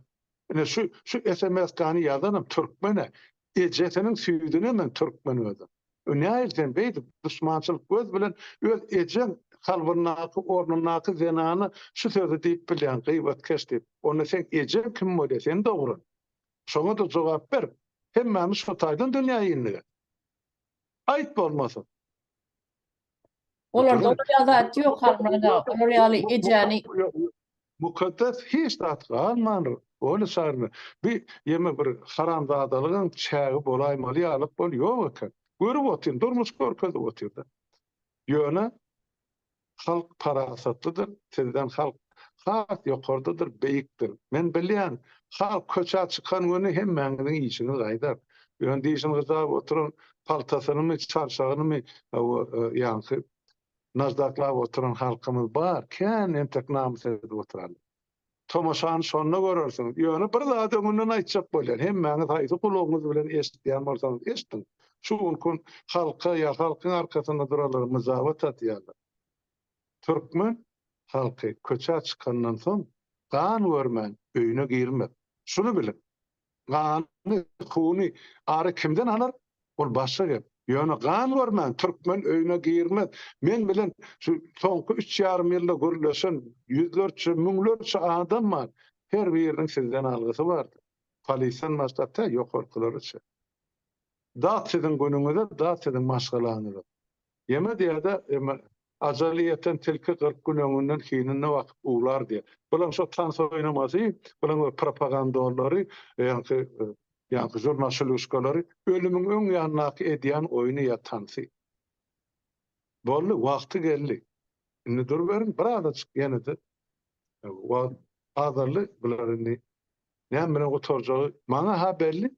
Ine şu şu SMS-kany ýazanam türkmen-ä. Ejesiniň süýdüni emen türkmen özem. Ö nähili sen beýdip duşmançylyk göz bilen öz ejeň kalbyndaky ornundaky zenana şu sözi diýip bilýäň gybatkeş diýip. Onda seň ejeň kim bolýa seni dogran? Şoňa-da jogap ber. Hemmämiz şo taýdan dünýä indik. Aýt bolmasa. Olarda olar ýaly zat ýok Halmyrat aga. Olar ýaly ejäni Mukaddes hiç zat galmandyr. Ol şarmy. Bir ýeme bir haramzadalygyň çägi bolaýmaly ýalyk bol ýok eken. Görüp otyryn, durmuş görkezip otyrda. Ýöne halk parasatlydyr, sizden halk has ýokardadyr, beýikdir. Men bilýän, halk köçä çykan güni hemmäňiziň işiňiz gaýdar. Ýöne dişini gyjap oturan paltasynymy, çarşagynymy ýaňky najdaklap oturan halkymyz bar, kän entek namys edip oturarlar. Tomaşany şonda görersiňiz. Ýöne bir zady öňünden aýtjak bolýan, hemmäňiz haýsy gulagyňyz bilen eşidýän bolsaňyz eşidiň. Şu günki gün halka ýa halkyň arkasynda duranlara myjabat atýarlar. Türkmen halky köçä çykandan soň gan görmän öýüne girmez. Şuny biliň. Gany, huny ary kimden alar? Ol başga gep. Ýöne gan görmän türkmen öýüne girmez. Men bilen şu soňky üç ýarym ýylda gürleşen ýüzlerçe, müňlerçe adam bar. Her biriniň sizden algysy bardyr. Polisden başlap tä ýokarkylara çenli. Dat siziň günüňize, dat siziň maşgalaňyza. Ýeme diýýär-de, eme, ajaly ýeten tilki 40 gün öňünden hinine bakyp uwlar diýýär. Bulaň şo tans oýnamasy, bulaň bir propagandorlary, ýaňky, ýaňky žurnaşyluşkalary ölümiň öň ýanyndaky edýän oýny ýa tansy. Boldy, wagty geldi. Indi duruberiň, birazajyk ýene-de wagt azaldy, bular indi näme bilen gutarjagy maňa-ha belli.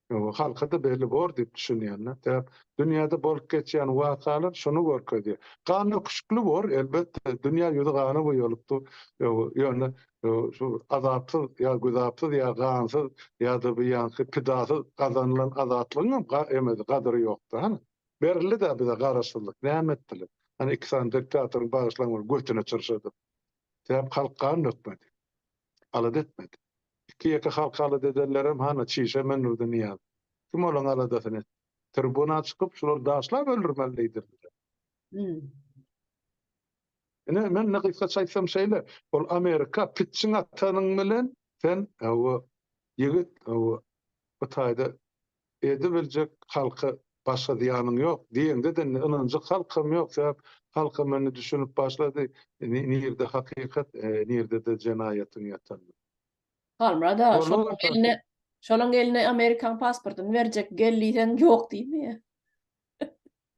Halka-da belli bor diýip düşünýän-de. Sebäp dünýäde bolup geçýän wakalar şuny görkezýär. Gan döküşikli bor, elbetde, dünýä ýüzi gana boýalypdyr. Ýöne şu azapsyz ýa güzapsyz ýa gansyz ýa-da bu ýaňky pidasyz gazanylan azatlygyňam emesi, gadyry ýokdy, hany. Berildi-dä bize garaşsyzlyk, näme etdiler? Hany iki sany diktatoryň bagyşlaň bir götüne çyrşadyp. Sebäp halk gan dökmedi. Alada etmedi. Iki-ýeke halky alada edenlerem hany çişe mündürdi Nyýazow. Kim olaň aladasyny etdi? Tribuna çykyp şulary daşlap öldürmeli diýdirdiler. Ine, men ine gysgaça aýtsam şeýle, ol Amerika pitjiň atanyň bilen sen hawa ýigit hawa bu taýda edibiljek halka başga zyýanyň ýok diýeňde-de indi ynanjak halkam ýok, sebäp halkam indi düşünip başlady nirde hakykat, nirde-de jenaýatyň ýatanyny. Halmyrat aga, şolaň eline, şolaň eline Amerikaň pasportyny berjek, gel diýseň ýok diýmeýär.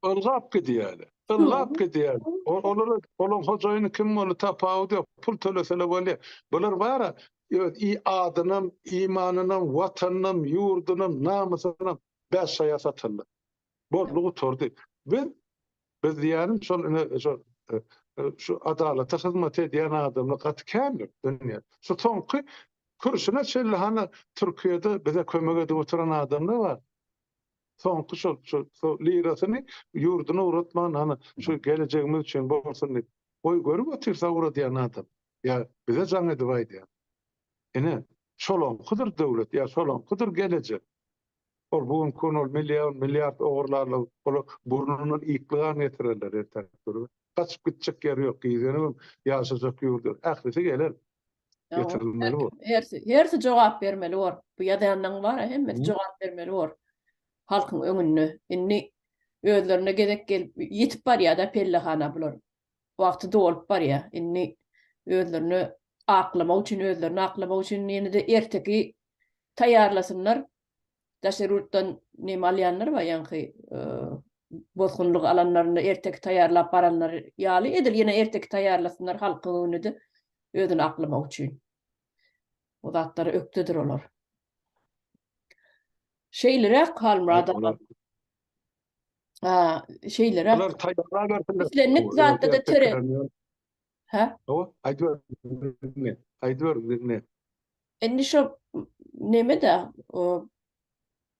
Ylgap gidýärler. Ylgap gidýär. Olara olaň hojaýyny kim boldy tapawudy ýok. Pul tölesele bolýar. Bular bara öz adynam, imanynam, watanynam, ýurdunam, namysynam bäş şaýa satarlar. Boldy gutardy. Biz biz diýýänim şol ine şol şu adalata hyzmat edýän adamlar gaty kändir dünýäde. Şu soňky kürsüne çenli hany Türkiýede bize kömek edip oturan adamlar bar. Soňky şol şo lirasyny ýurduna ugratman hany şu gelejegimiz üçin bolsun diýip. Goý görüp otyrsa ugradýan adam. Ýa bize jaň edip aýdýar. Ine, şolaňkydyr döwlet ýa şolaňkydyr gelejek. Ol bu günki gün ol million, milliard ogurlarlar, olar burnundan ýykly gan getirerler ertäki gün. Gaçyp gitjek ýeri ýok, gizlenibem ýaşajak ýurdy ýok. Ählisi geler. Getirilmeli bor. Hersi, hersi jogap bermeli bor. Bu ýazanlaryň bar-a, hemmesi jogap bermeli bor. Halkyň öňünde. Indi özlerine gezek gelip ýetip barýar-da pellehana bular. Wagty dolup barýar. Indi özlerini aklamak üçin, özlerini aklamak üçin ýene-de erteki taýýarlasynlar. Daşary ýurtdan neme alýanlar bar, ýaňky bosgunlyk alanlarynda erteki taýýarlap baranlar ýaly edil ýene erteki taýýarlasynlar halkyň öňünde-de özüni aklamak üçin. O zatlara ökdedir olar. Şeýleräk Halmyrat aga. Ha, şeýleräk. Olar taýýarlabersinler. Islendik zatda-da tere. Hä? Hawa, aýdyber diňle. Aýdyber diňle. Indi şo neme-de,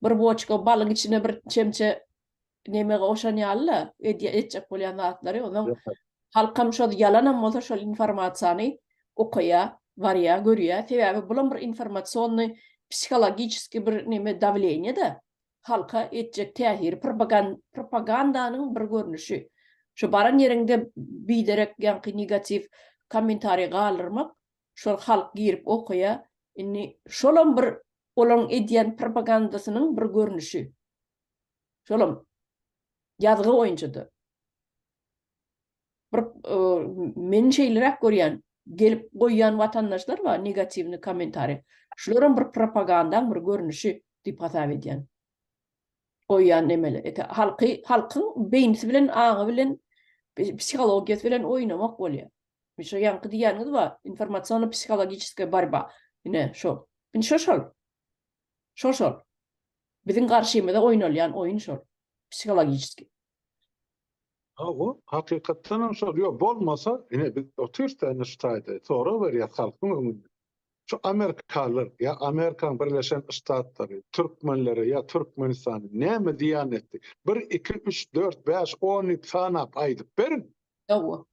bir boçka balyň içine bir çemçe neme goşan ýaly-la, etjek bolýan zatlary. Onsoň halkam şol ýalanam bolsa şol informasiýany okaýar, barýar, görýär. Sebäbi bulam bir informasionnyý, psihologiçeskiý bir neme dawleniýe-de. Halka etjek täsiri propagandanyň bir görnüşi. Şu baran ýeriňde biderek ýaňky negatiw kommentariý galdyrmak, şol halk girip okaýar. Indi şolam bir olaryň edýän propagandasynyň bir görnüşi. Şolam ýazgy boýunça-da. Bir men şeýleräk görýän, gelip goýýan watandaşlar bar negatiwny kommentariý. Şularam bir propagandaň bir görnüşi diýip hasap edýän. Goýýan nemeli. Ete halky halkyň beýnisi bilen, aňy bilen, psihologiýasy bilen oýnamak bolýar. Şo ýaňky diýýäniňiz bar, informasionno-psihologiçeskaýa borba. Ine şo. Indi şo şol. Şo şol. Biziň garşymyza oýnalýan oýun şol. Psihologiçeskiý. Hawa, hakykatdanam şol. Ýok, bolmasa, ine biz otyrys-da ine şu taýda, sorag berýäs halkyň öňünde. Şu amerikalylar ýa Amerikanyň Birleşen Ştatlary türkmenlere ýa Türkmenistana näme zyýan etdi? Bir, iki, üç, dört, bäş, on diýip sanap aýdyp beriň. Hawa.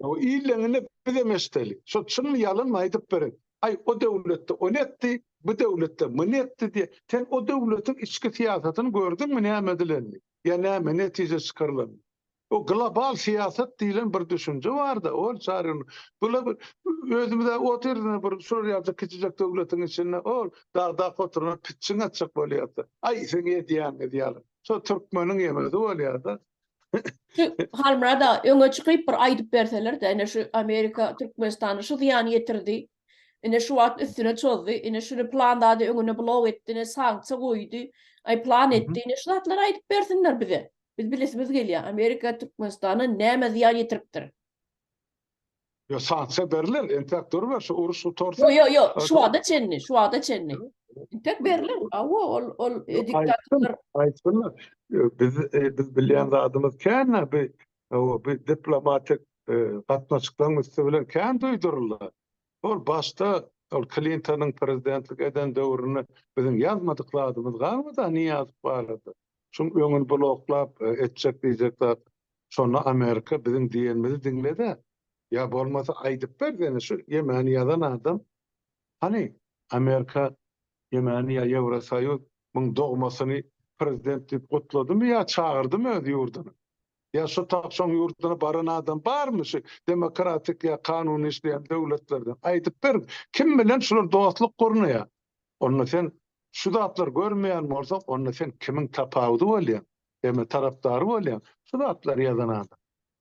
Hawa, illeňini bizem eşideli. Şo çynmy ýalanmy aýdyp beriň. Aý, o döwletde ony etdi, bu döwletde muny etdi diýe. Sen o döwletiň içki syýasatyny gördüňmi näme edilenini? Ýa näme netije çykarylan? O global syýasat diýlen bir düşünje barda, ol çaryny. Bular bir özümize otyryn bir şular ýaly kiçijek döwletiň içinde ol dagdaky oturan pitjiň atjak bolýarda. Aý seň edýäniňiz ýaly. Şo türkmeniň ýemesi bolýarda. Şu Halmyrat aga öňe çykyp bir aýdyp berseler-de, ine şu Amerika Türkmenistana şu zyýany ýetirdi. Ine şu wagt üstüne çozdy, ine şuny plan zady öňüne blok etdi, ine sanksiýa goýdy, aý plan etdi, ine şu zatlary aýdyp bersinler bize. Biz bilesimiz gelýär, Amerika Türkmenistana näme zyýan ýetiripdir? Ýo sanksiýa berler, entäk duruber şu uruş gutarsa. Ýo ýo ýo, şu wagta çenli, şu wagta çenli. Entek berler. Awa ol ol diktatorlar aýtsynlar. Biz biz bilýän zadymyz kän-ä bi bi diplomatik gatnaşyklaryň üsti bilen kän duýduryldy. Ol başda ol Klintonyň prezidentlik eden döwründe biziň ýazmadyk zadymyz galmady-a Nyýazow barada. Şuň öňüni bloklap etjek diýjek zat. Şonda Amerika biziň diýenimizi diňledi. Ýa bolmasa aýdyp ber seni şu ýemäni ýazan adam. Hany Amerika ýemäni ýa Ýewrosoýuz muň dogmasyny prezident diýip gutladymy ýa çagyrdymy öz ýurduna? Ýa şu tak şoň ýurduna baran adam barmy şu demokratik ýa kanuny işleýän döwletlerden? Aýdyp beriň. Kim bilen şular dostluk gurnaýar? Onda sen şu zatlary görmeýän bolsaň, onda sen kimiň tapawudy bolýaň? Ýa tarapdary bolýaň? Şu zatlary ýazan adam.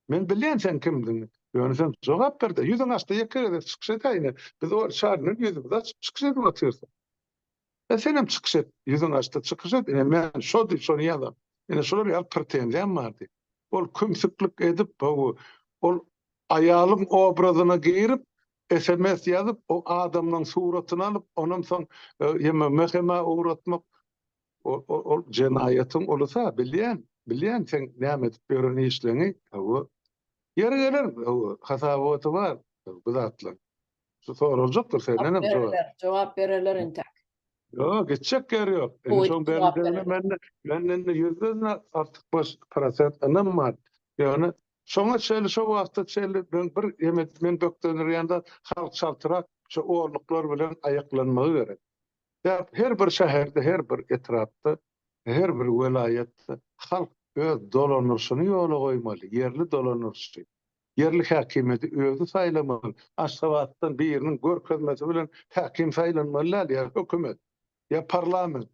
Men bilýän seň kimdigiňi. Ýöne sen jogap ber-de, ýüzüňi aç-da ýeke gezek çykyş edäý ine. Biz o Şarinden ýüzümizi açyp çykyş edip otyrys. E senem çykyş et, ýüzüňi aç-da çykyş et. Ine men şo diýip şony ýazan. Ine şular ýaly pretenziýam bar diýip. Ol kümsüklik edip, ol aýalyň obrazyna girip, sms ýazyp, o adamlaň suratyny alyp, onam soň ýeme MHM-ä ugratmak, ol jenaýatyň ulusy-a, bilýän, bilýän seň näme edip ýören işleňi, hawa. Ýeri geler, hawa, hasabaty bar bu zatlaryň. Şu soraljakdyr sendenem jogap. Jogap bererler entäk. Ýok, gitjek ýeri ýok. Indi şoň beriljegine mende, menden-de ýüzden artykmaç prosent ynam bar. Ýöne şoňa çenli, şo wagta çenli men bir eme men bökdendirýän zat halk çaltrak şu orluklar bilen aýaklanmagy gerek. Sebäp her bir şäherde, her bir etrapda, her bir welaýatda halk öz dolandyryşyny ýola goýmaly, ýerli dolandyryşy. Ýerli häkimiýeti özi saýlamaly. Aşgabatdan biriniň görkezmesi bilen häkim saýlanmaly däl, ýa hökümet, ýa parlament.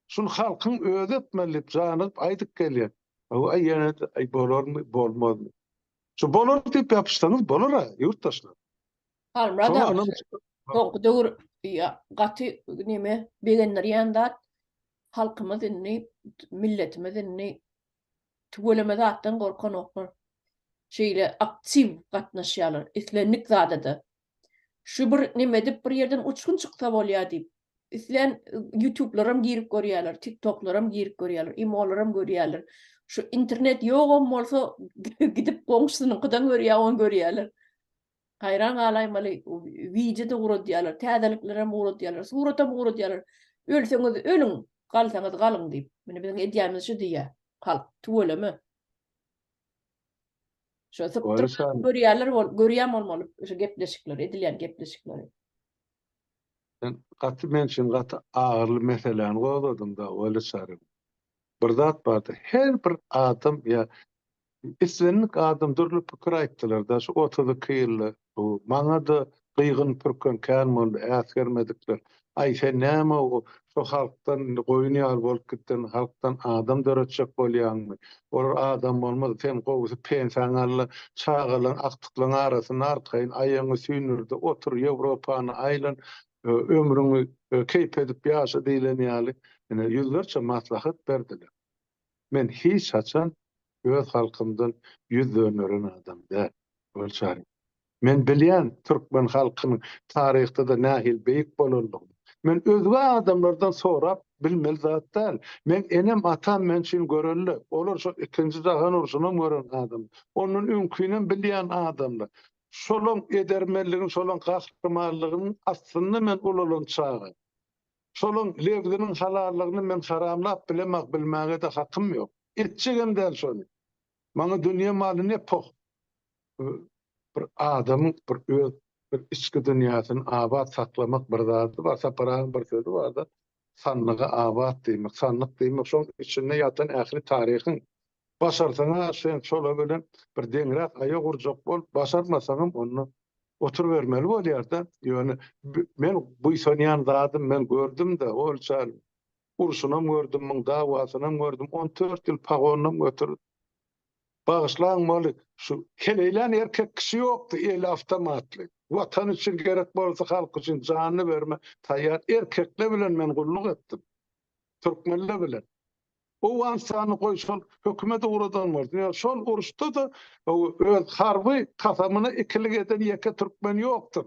Şuny halkyň özi etmeli diýip janygyp aýdyp gelýän. Hawa, ýene-de aý bolarmy, bolmazmy? Şu bolar diýip ýapyşsaňyz bolar-a, ýurtdaşlar. Halmyrat aga, soňky döwür gaty neme begendirýän zat, halkymyz indi, milletimiz indi Tüweleme zatdan gorkanoklar. Şeýle aktiw gatnaşýarlar islendik zada-da. Şu bir neme edip bir ýerden uçgun çyksa bolýar diýip. Islän ýutublaram girip görýärler, tiktoklaram girip görýärler, imolaram görýärler. Şu internet ýogam bolsa gidip goňşusynyňkydan görýär, ony görýärler. Haýran galaýmaly, wideo-da ugradýarlar, täzeliklerem ugradýarlar, suratam ugradýarlar. Ölseňiz ölüň, galsaňyz galyň diýip. Mine biziň edýänimiz şu diýýär halk, tüweleme. Şo sypdyryp görýärler, görýän bolmaly şu gepleşikleri, edilýän gepleşikleri. Sen gaty men üçin gaty agyrly meseläni gozgadyň-da, Weli Çaryýew. Bir zat bardy, her bir adam ýa Islendik adam dürli pikir aýtdylar-da, şu 32 ýylda bu maňa-da gyýgyn pürken kän boldy, äsgermedikler. Aý, sen näme o şo halkdan indi goýun ýaly bolup gitdiň, halkdan adam döretjek bolýaňmy? Olar adam bolmaz, sen gowusy pensiýaňy al-da, çagalaň, agtyklaň arasynda arkaýyn aýagyňy süýndür-de otur, Ýewropany aýlan, ömrüňi keýp edip ýaşa diýlen ýaly, ine, ýüzlerçe maslahat berdiler. Men hiç haçan öz halkymdan ýüz dönderen adam däl, Gülçary. Men bilýän türkmen halkynyň taryhda-da nähili beýik bolandygyny. Men özge adamlardan sorap bilmeli zat däl. Meň enem-atam men üçin görelde. Olar şo ikinji jahan urşunam gören adamlar. Ondan öňkinem bilýän adamlar. Şolaň edermenligini, şolaň gahrymanlygynyň astynda men ulalan çaga. Şolaň lebziniň halallygyny men haramlap bilemok, bilmäge-de hakym ýok. Etjegem däl şony. Maňa dünýe maly ne poh. Bir adamyň bir öz bir içki dünýäsini abat saklamak bir zady bar. Sapar agaň bir sözi bar-da, sandygy abat diýmek. Sandyk diýmek şoň içinde ýatan ähli taryhyň. Başarsaň-a sen çola bilen bir deňräk aýak urjak bol, başarmasaňam onda oturybermeli bolýar-da. Ýöne men buýsanýan zadym men gördüm-de, ol çal urşunam gördüm, muň dawasynam gördüm, on dört ýyl pagonynam göterip. Bagyşlaň moly, şu heleýlän erkek kişi ýokdy eli awtomatly. Watan üçin gerek bolsa halk üçin janyny berme taýýar erkekler bilen men gulluk etdim. Türkmenler bilen. Owganystany goý şol hökümet ugradan bolsun. Ýa şol uruşda-da öz harby kasamyna ikilik eden ýeke türkmen ýokdur.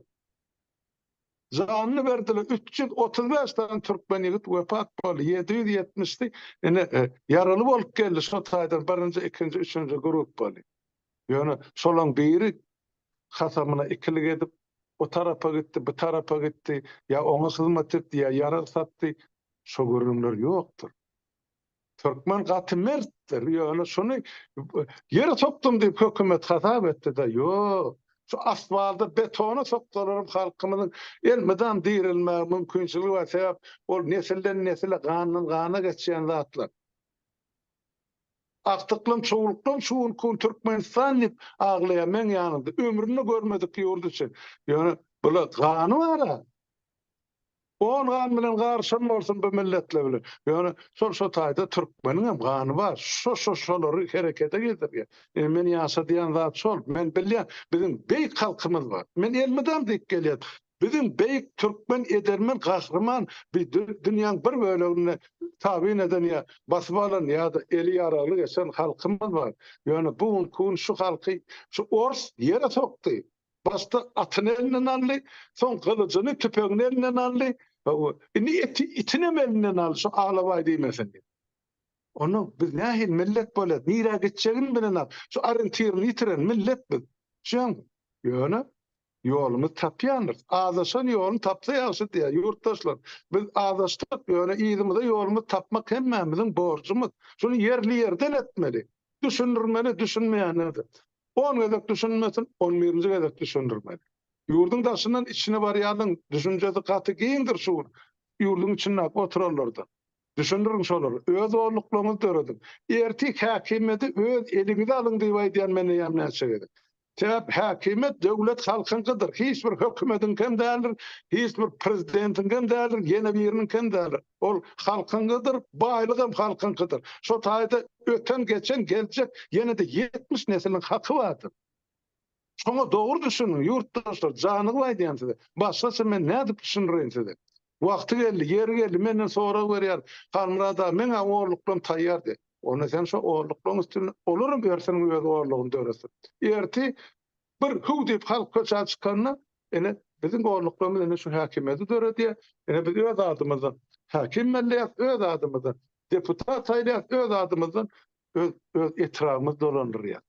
Janyny berdiler. 335 sany türkmen ýigit wepat boldy. 770-si ine ýaraly bolup geldi. Şo taýdan birinji, ikinji, üçünji gruppaly. Ýöne şolaň biri kasamyna ikilik edip, o tarapa gitdi, bu tarapa gitdi, ýa oňa hyzmat etdi, ýa ýarag satdy. Şo gürrüňler ýokdur. Türkmen gaty mertdir, ýöne şuny ýere sokdum diýip hökümet hasap etdi-de, ýok. Şu asfalda betona soksalaram halkymyzyň elmydam direlmäge mümkinçiligi bar, sebäp ol nesilden nesile, gandan gana geçýän zatlar. Agtyklam, çowluklam şu günki gün Türkmenistan diýip aglaýar meň ýanymda, ömründe görmedik ýurdy üçin. Ýöne bula gany bar-a. On gan bilen garyşan bolsun bu milletler bilen. Ýöne şol şo taýda türkmeniň hem gany bar. Şo şo şolary herekete getirýär. Indi men ýaşadýan zat şol. Men bilýän biziň beýik halkymyz bar. Men elmydam diýip gelýän. Biziň beýik türkmen edermen gahryman bi dünýäň bir bölegini tabyn eden ýa basyp alan ýa-da eli ýaragly geçen halkymyz bar. Ýöne bu günki gün şu halky şu ors ýere sokdy. Başda atyny elinden aldy, soň gylyjyny, tüpeňini elinden aldy. Indi eti, itinem elinden aldy, şu alabaý diýmesin diýip. Onda biz nähili millet bolýas, nirä gitjegini bilenok, şu orientirini ýitiren millet biz. Düşýäňmi? Ýöne ýolumyzy tapýandyrys. Azaşan ýoluny tapsa ýagşy diýýär ýurtdaşlar. Biz azaşdyk, ýöne yzymyza ýolumyzy tapmak hemmämiziň borjumyz. Şuny ýerli-ýerden etmeli. Düşündirmeli, düşünmeýänlere-de. On gezek düşünmesin, on birinji gezek düşündirmeli. Ýurduň daşyndan içine barýanlaryň düşünjesi gaty giňdir şu gün ýurduň içindäki oturanlardan. Düşündiriň şolary. Öz zorluklaryňyzy dörediň. Ertir häkimiýeti öz eliňize alyň diýip aýdýan men eýýäm näçe gezek. Sebäp häkimiýet döwlet halkyňkydyr. Hiç bir hökümediňkem däldir, hiç bir prezidentiňkem däldir, ýene biriniňkem däldir. Ol halkyňkydyr, baýlygam halkyňkydyr. Şo taýda öten, geçen, geljek ýene-de 70 nesiliň haky bardyr. Şoňa dogry düşüniň, ýurtdaşlar, janygyp aýdýan size. Başgaça men nädip düşündireýin size? Wagty geldi, ýeri geldi, menden sorag berýär, Halmyrat aga, meň-ä orluklarym taýýar diýýär. Onda sen şo orluklaryň üstünde, olaram hersiniň öz orlugyny döretsin. Ertir Bir hüw diýip halk köçä çykanda, ine, biziň gorluklarymyz ine şu häkimiýeti döredýär. Ine biz öz adymyzdan häkim belleýäris, öz adymyzdan deputat saýlaýarys, öz adymyzdan öz öz etrabymyzy dolandyrýarys.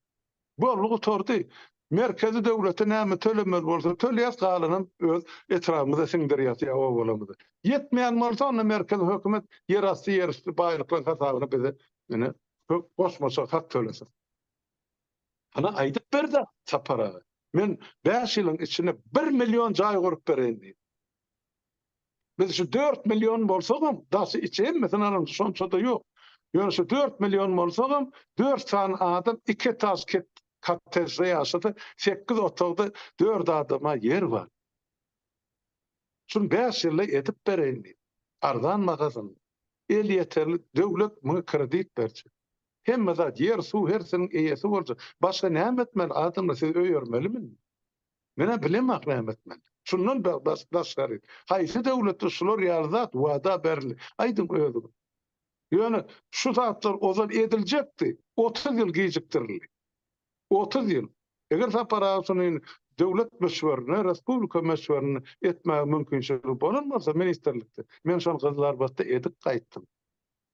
Boldy gutardy. Merkezi döwlete näme tölemeli bolsa töleýäris, galanam öz etrabymyza siňdirýäris ýa obalarymyza. Ýetmeýän bolsa onda merkezi hökümet ýerasty, ýerüsti baýlyklaryň hasabyna bize ine goşmaça hak tölesin. Ana aýdyp berdi Sapar aga. Men 5 ýylyň içinde 1 million jaý gurup bereýin diýip. Biz şu 4 million bolsagam, daşy içi hemmesini alan şonça-da ýok. Ýöne şu 4 million bolsagam, 4 sany adam 2 etaž kottejde ýaşasa, 8 otagda 4 adama ýer bar. Şuny 5 ýylda edip bereýin diýip. Arzan bahasynda. Elýeterli döwlet muňa kredit berjek. Hemme zat, ýer, suw hersiniň eýesi boljak. Başga näme etmeli adamlar, sizi öýermelimi indi? Men-ä bilemok näme etmeli. Şundan daşgary haýsy döwletde şular ýaly zat wada berildi? Aýdyň özüňiz. Ýöne şu zatlar ozal ediljekdi, 30 ýyl gijikdirildi. 30 ýyl. Eger Sapar aga şuny döwlet möçberinde, respublika möçberinde etmäge mümkinçiligi bolan bolsa ministrlikde, men şony Gyzylarbatda edip gaýtdym.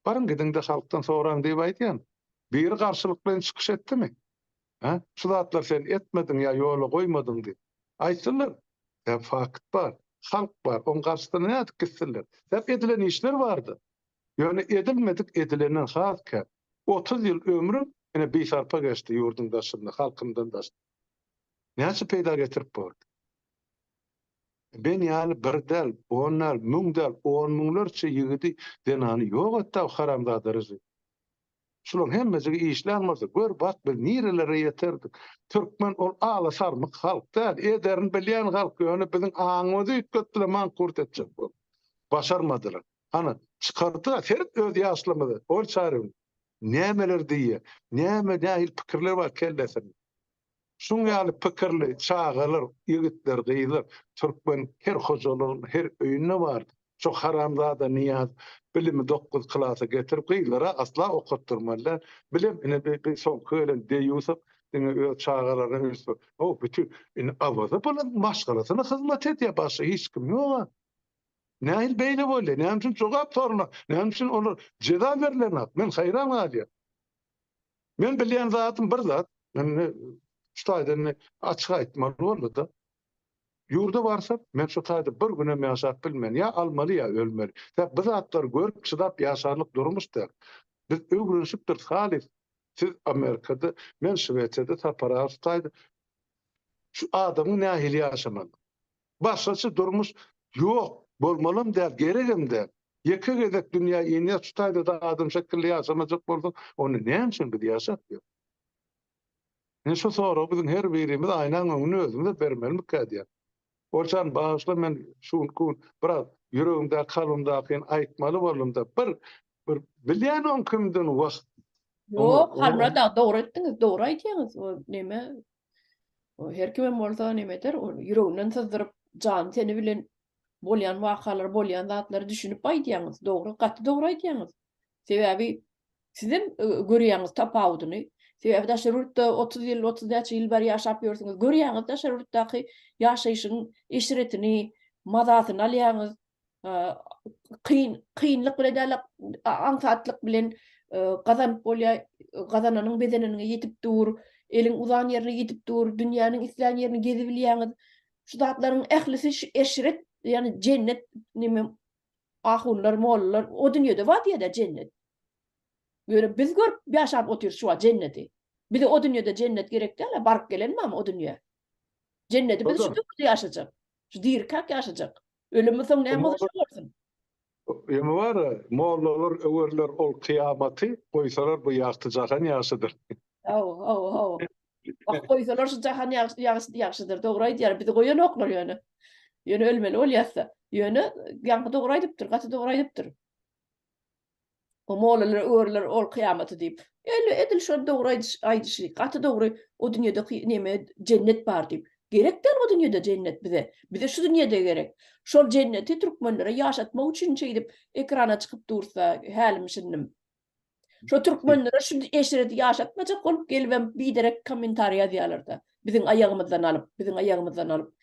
Baryň gidiňde halkdan soraň diýip aýdýan. Biri garşylyklaýyn çykyş etdimi? Hä? Şu zatlary sen etmediň ýa ýola goýmadyň diýip. Aýtsynlar. Sebäp fakt bar. Halk bar. Oň garşysyna nädip gitsinler? Sebäp edilen işler bardy. Ýöne edilmedik edilenden has köp. 30 ýyl ömrüm ine bisarpa geçdi ýurduň daşynda, halkymdan daşda. Näçe peýda getirip bordy? Ben ýaly bir däl, on däl, müň däl, on müňlerçe ýigidi, zenany ýok etdi-ä bu haramzada režim. Şularyň hemmejigi işlän bolsa, gör bak biz nirelere ýeterdik. Türkmen ol ala sarmyk halk däl, ederini bilýän halk, ýöne biziň aňymyzy üýtgetdiler, mankurt etjek bolup. Başarmadylar. Hany, çykardy-a, seret öz ýaşlymyzy, ol çarygyň. Nämeler diýýär, näme, nähili pikirler bar kellesinde. Şuň ýaly pikirli çagalar, ýigitler, gyzlar türkmen her hojalygynda, her öýünde bardy. Şo haramzada Nyýaz bilimi dokuz klasa getirip, gyzlara asla okatdyrmaly däl. Bilem ine bi soňky gelen Deýýusow. diňe öz çagalaryna üns ber. O bütin indi Awaza bolan maşgalasyna hyzmat edýär, başga hiç kim ýok-a. Nähili beýle bolýar? Näme üçin jogap sorulmaz? Näme üçin olar jeza berilenok? Men haýran galýan. Men bilýän zadym bir zat, men şu taýdan indi açyk aýtmaly boldy-da. Ýurda barsam, men şu taýda bir günem ýaşap bilmen. Ýa almaly, ýa ölmeli. Sebäp bu zatlary görüp, çydap ýaşarlyk durmuş däl. Biz öwrenişipdiris halys. Siz Amerikada, men Şwesiýada, Sapar aga şu taýda şu adamyň nähili ýaşamaly. Başgaça durmuş ýok, bolmalam däl, geregem däl. Ýeke gezek dünýä inýäs, şu taýda-da adam şekilli ýaşamajak bolsak, onda näme üçin biz ýaşap ýörüs? Ine şu soragy biziň her birimiz aýnaň öňünde özümize bermelimikä diýýän. Oljan bagyşla men şu günki gün biraz ýüregimdäki kalbymdakyny aýtmaly boldumda bir bir bilýän oň kimdigini wah. Ýok Halmyrat aga dogry etdiňiz dogry aýdýaňyz o neme o her kimem bolsa neme eder ol ýüreginden syzdyryp jany teni bilen bolýan wakalary bolýan zatlary düşünip aýdýaňyz dogry gaty dogry aýdýaňyz sebäbi Sizem görýäňiz tapawudyny. Sebäbi daşary ýurtda 30 ýyl, 30 näçe ýyl bäri ýaşap ýörsüňiz. Görýäňiz daşary ýurtdaky ýaşaýşyň eşretini, mazasyny alýaňyz. Kyn, kynlyk bilen däl, aňsatlyk bilen gazanyp bolýar. Gazananyň bezeneniňe ýetip dur, eliň uzan ýerine ýetip dur, dünýäniň islän ýerini gezibilýäňiz. Şu zatlaryň ählisi şu eşret, ýagny jennet neme Ahunlar, mollalar o dünýede bar diýýär-dä jennet. Ýöne biz görüp ýaşap otyrys şu wagt jenneti. Bize o dünýede jennet gerek däl-ä, baryp gelen barmy o dünýä? Jenneti biz şu döwürde ýaşajak. Şu dirikäk ýaşajak. Ölümden soň näme bolsa şo bolsun. Ýöne bar-a, mollalar öwerler ol kyýamaty, goýsalar bu ýagty jahan ýagşydyr. Hawa, hawa, hawa. Wah, goýsalar şu jahan ýagşydyr. Dogry aýdýar, bizi goýanoklar ýöne. Ýöne ölmeli bolýas-da. Ýöne ýaňky dogry aýdypdyr, gaty dogry aýdypdyr. O mollalar öwerler ol kyýamaty diýip. Ýöne edil şol dogry aýdyşy, gaty dogry. O dünýede neme jennet bar diýip. Gerek däl o dünýede jennet bize. Bize şu dünýede gerek. Şol jenneti türkmenlere ýaşatmak üçin şeýdip ekrana çykyp dursa, hälim-şindim. Şo türkmenlere şu eşreti ýaşatmajak bolup gelibem biderek kommentariý ýazýalarda. Biziň aýagymyzdan alyp, biziň aýagymyzdan alyp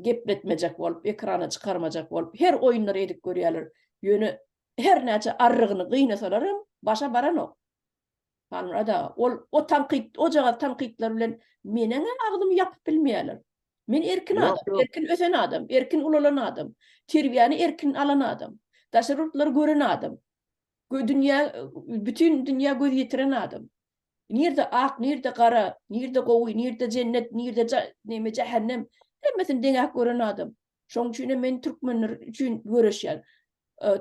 gepletmejek bolup, ekrana çykarmajak bolup her oýunlary edip görýärler. Ýöne her näçe arrygyny gynasalar hem başa baranok. Halmyrat aga, ol o tankyt, ojagaz tankytlar bilen meneň-ä agzymy ýapyp bilmeýärler. Men erkin adam, erkin ösen adam, erkin ulalan adam, terbiýäni erkin alan adam, daşary ýurtlary gören adam. Dünýä, bütin dünýä göz ýetiren adam. Nirde ak, nirde gara, nirde gowy, nirde jennet, nirde neme jähennem, hemmesini deňäp gören adam. Şonuň üçin hem men türkmenler üçin göreşýän.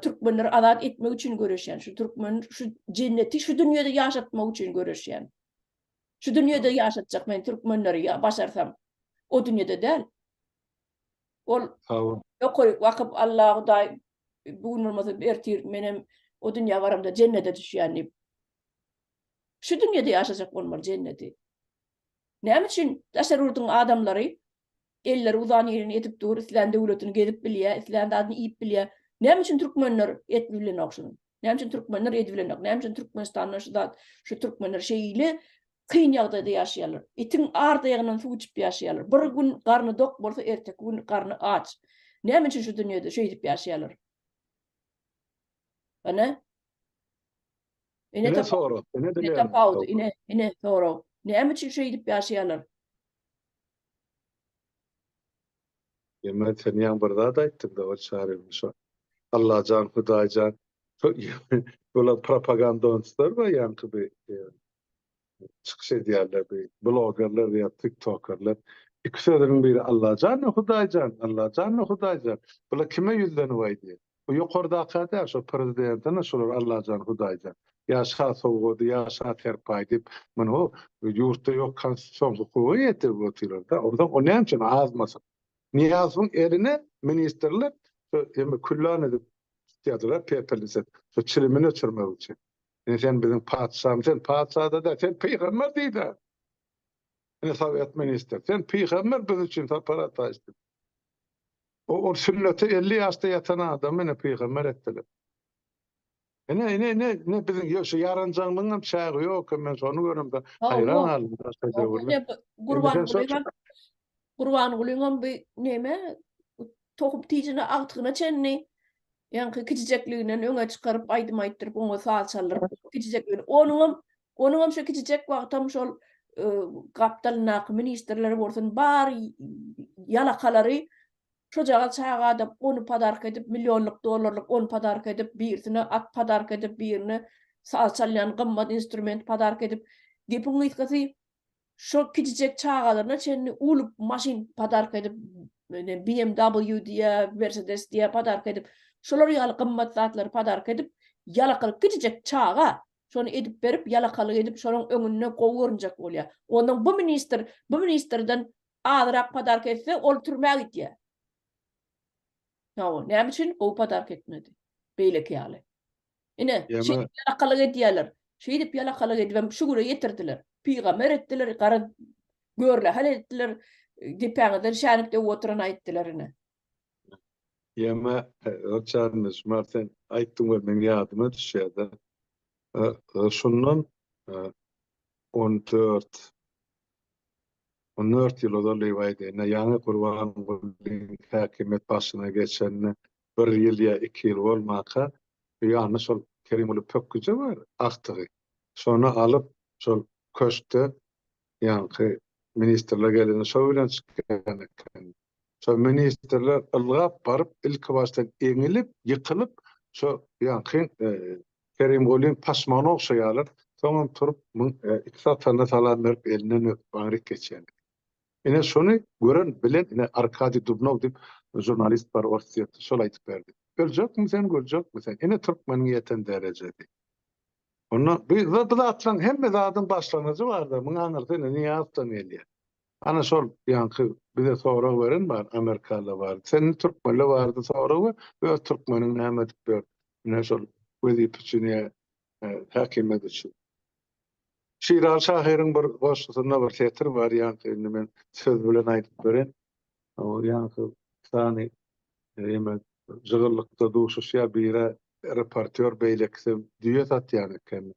Türkmenleri azat etmek üçin göreşýän. Şu türkmen şu jenneti şu dünýede ýaşatmak üçin göreşýän. Şu dünýede ýaşatjak men türkmenleri ýa başarsam. O dünýede däl. Ol ýokaryk bakyp Allah Hudaý bu gün bolmasa ertir menem o dünýä baramda jennete düşýän diýip. Şu dünýede ýaşajak bolmaly jenneti. Näme üçin daşary ýurduň adamlary elleri uzan ýerini edip dur, islän döwletini gezip bilýär, islän zadyny iýip bilýär. Näme üçin türkmenler et bilenok şuny? Näme üçin türkmenler edibilenok? Näme üçin Türkmenistanda şu zat, şu türkmenler şeýle kyn ýagdaýda ýaşaýarlar? Itiň ar daýagyndan suw içip ýaşaýarlar. Bir gün garny dok bolsa, erteki gün garny aç. Näme üçin şu dünýede şeýdip ýaşaýarlar? Ine. Ine Ine sorag, ine ine tapawudy, ine, ine sorag. Näme üçin şeýdip ýaşaýarlar? Ýa sen ýaňy bir zat aýtdyňda ol çaryň şo Allajan Hudaýjan bular propagandonçylar bar ýaňky bir çykyş edýärler bir blogerler ýa tiktokerler. Iki sözüniň biri Allajan we Hudaýjan, Allajan we Hudaýjan. Bular kime ýüzlenip aýdýar? Bu ýokardaka däl, şo prezidentine şolar Allajan Hudaýjan. Ýa şa sowgady, ýa şa serpaý diýip, muny ho ýurtda ýok konstitusion hukuga ýetirip otyrlar-da. Onsoň o näme üçin azmasyn? Nyýazowyň eline ministrler şo eme küllan edip tutýardylar, pepelnise, şo çilimini öçürmek üçin. Ine sen biziň patyşamyz, sen patyşa-da däl, sen pygamber diýdi. Ine sowet ministr, sen pygamber biz üçin Sapar Ataýew diýip. O ol sünnete 50 ýaşda ýatan adamy ine pygamber etdiler. Ine, ine, ine, ine biziň ýo şu ýaranjaňlygyň hem çägi ýok eken, men şony göremde haýran galdym daşda döwürler. Gurbangulyňam Gurbangulyňam bu neme tohum tijine agtygyna çenli ýaňky kiçijekliginden öňe çykaryp aýdym aýtdyryp oňa saz çaldyryp kiçijekligini onuňam onuňam şu kiçijek wagtam şol gapdalyndaky ministrler bolsun bar ýalakalary Şojagaz çaga adam ony podarka edip, millionlyk dollarlyk ony podarka edip, birisine at podarka edip, birine saz çalýan gymmat instrument podarka edip, gepiň gysgasy, şo kiçijek çagalaryna çenli uly maşyn podarka edip, BMW diýýä, Mercedes diýýä podarka edip, şolar ýaly gymmat zatlary podarka edip, ýalakalyk kiçijek çaga şony edip berip, ýalakalyk edip, şonuň öňünde gowy görünjek bolýar. Ondan bu ministr, bu ministrden Azrak podarka etse ol türmä gidýär. Hawa, näme üçin gowy podarka etmedi? Beýleki ýaly. Ine, şeýdip ýalakalyk edýärler. Şeýdip ýalakalyk edibem şu güne ýetirdiler. Pygamber etdiler, gara görlähal etdiler, depäňizden şänik döwüp oturan aýtdylar ine. Ýeme, Çarmyş, Mar sen aýtdyň we meň ýadyma düşýär-de. Şundan 14 14 ýyl ozal Lewaýdende ýaňy Gurbangulyň häkimiýet başyna geçenine bir ýyl ýa iki ýyl bolmanka, ýanynda şol Kerimguly pökgüje bar, agtygy. Şony alyp, şol köşkde ýaňky ministrler gelende şo bilen çykýan eken. Şo ministrler ylgap baryp, ilki başdan eňilip, ýykylyp, şo ýaňky Kerimgulyň paşmagyny ogşaýarlar, soňam turup, muň ikisi atanyna salam berip, elinden öpüp aňryk geçýän. Ine, şony gören, bilen, ine, Arkadiý Dubnow diýip žurnalist bar Orsýetde, şol aýdyp berdi. Öljekmi sen, güljekmi sen? Ine, türkmeniň ýeten derejesi. Onda bu bu zatlaryň hemme zadyň başlangyjy bar-da, muň aňyrsy ine Nyýazowdan gelýär. Ana şol ýaňky bize sorag beren bar, amerikalylar bar. Sen indi türkmenler barada sorag ber, öz türkmeniň näme edip ýör? Ine şol wezipe üçin ýa häkimiýet üçin. Şiraly şahyryň bir goşgusynda bir setir bar, ýaňky indi men söz bilen aýdyp bereýin. O ýaňky sany ýeme jygyllykda duşuşýar, biri reportýor, beýlekisi düýe satýan eken.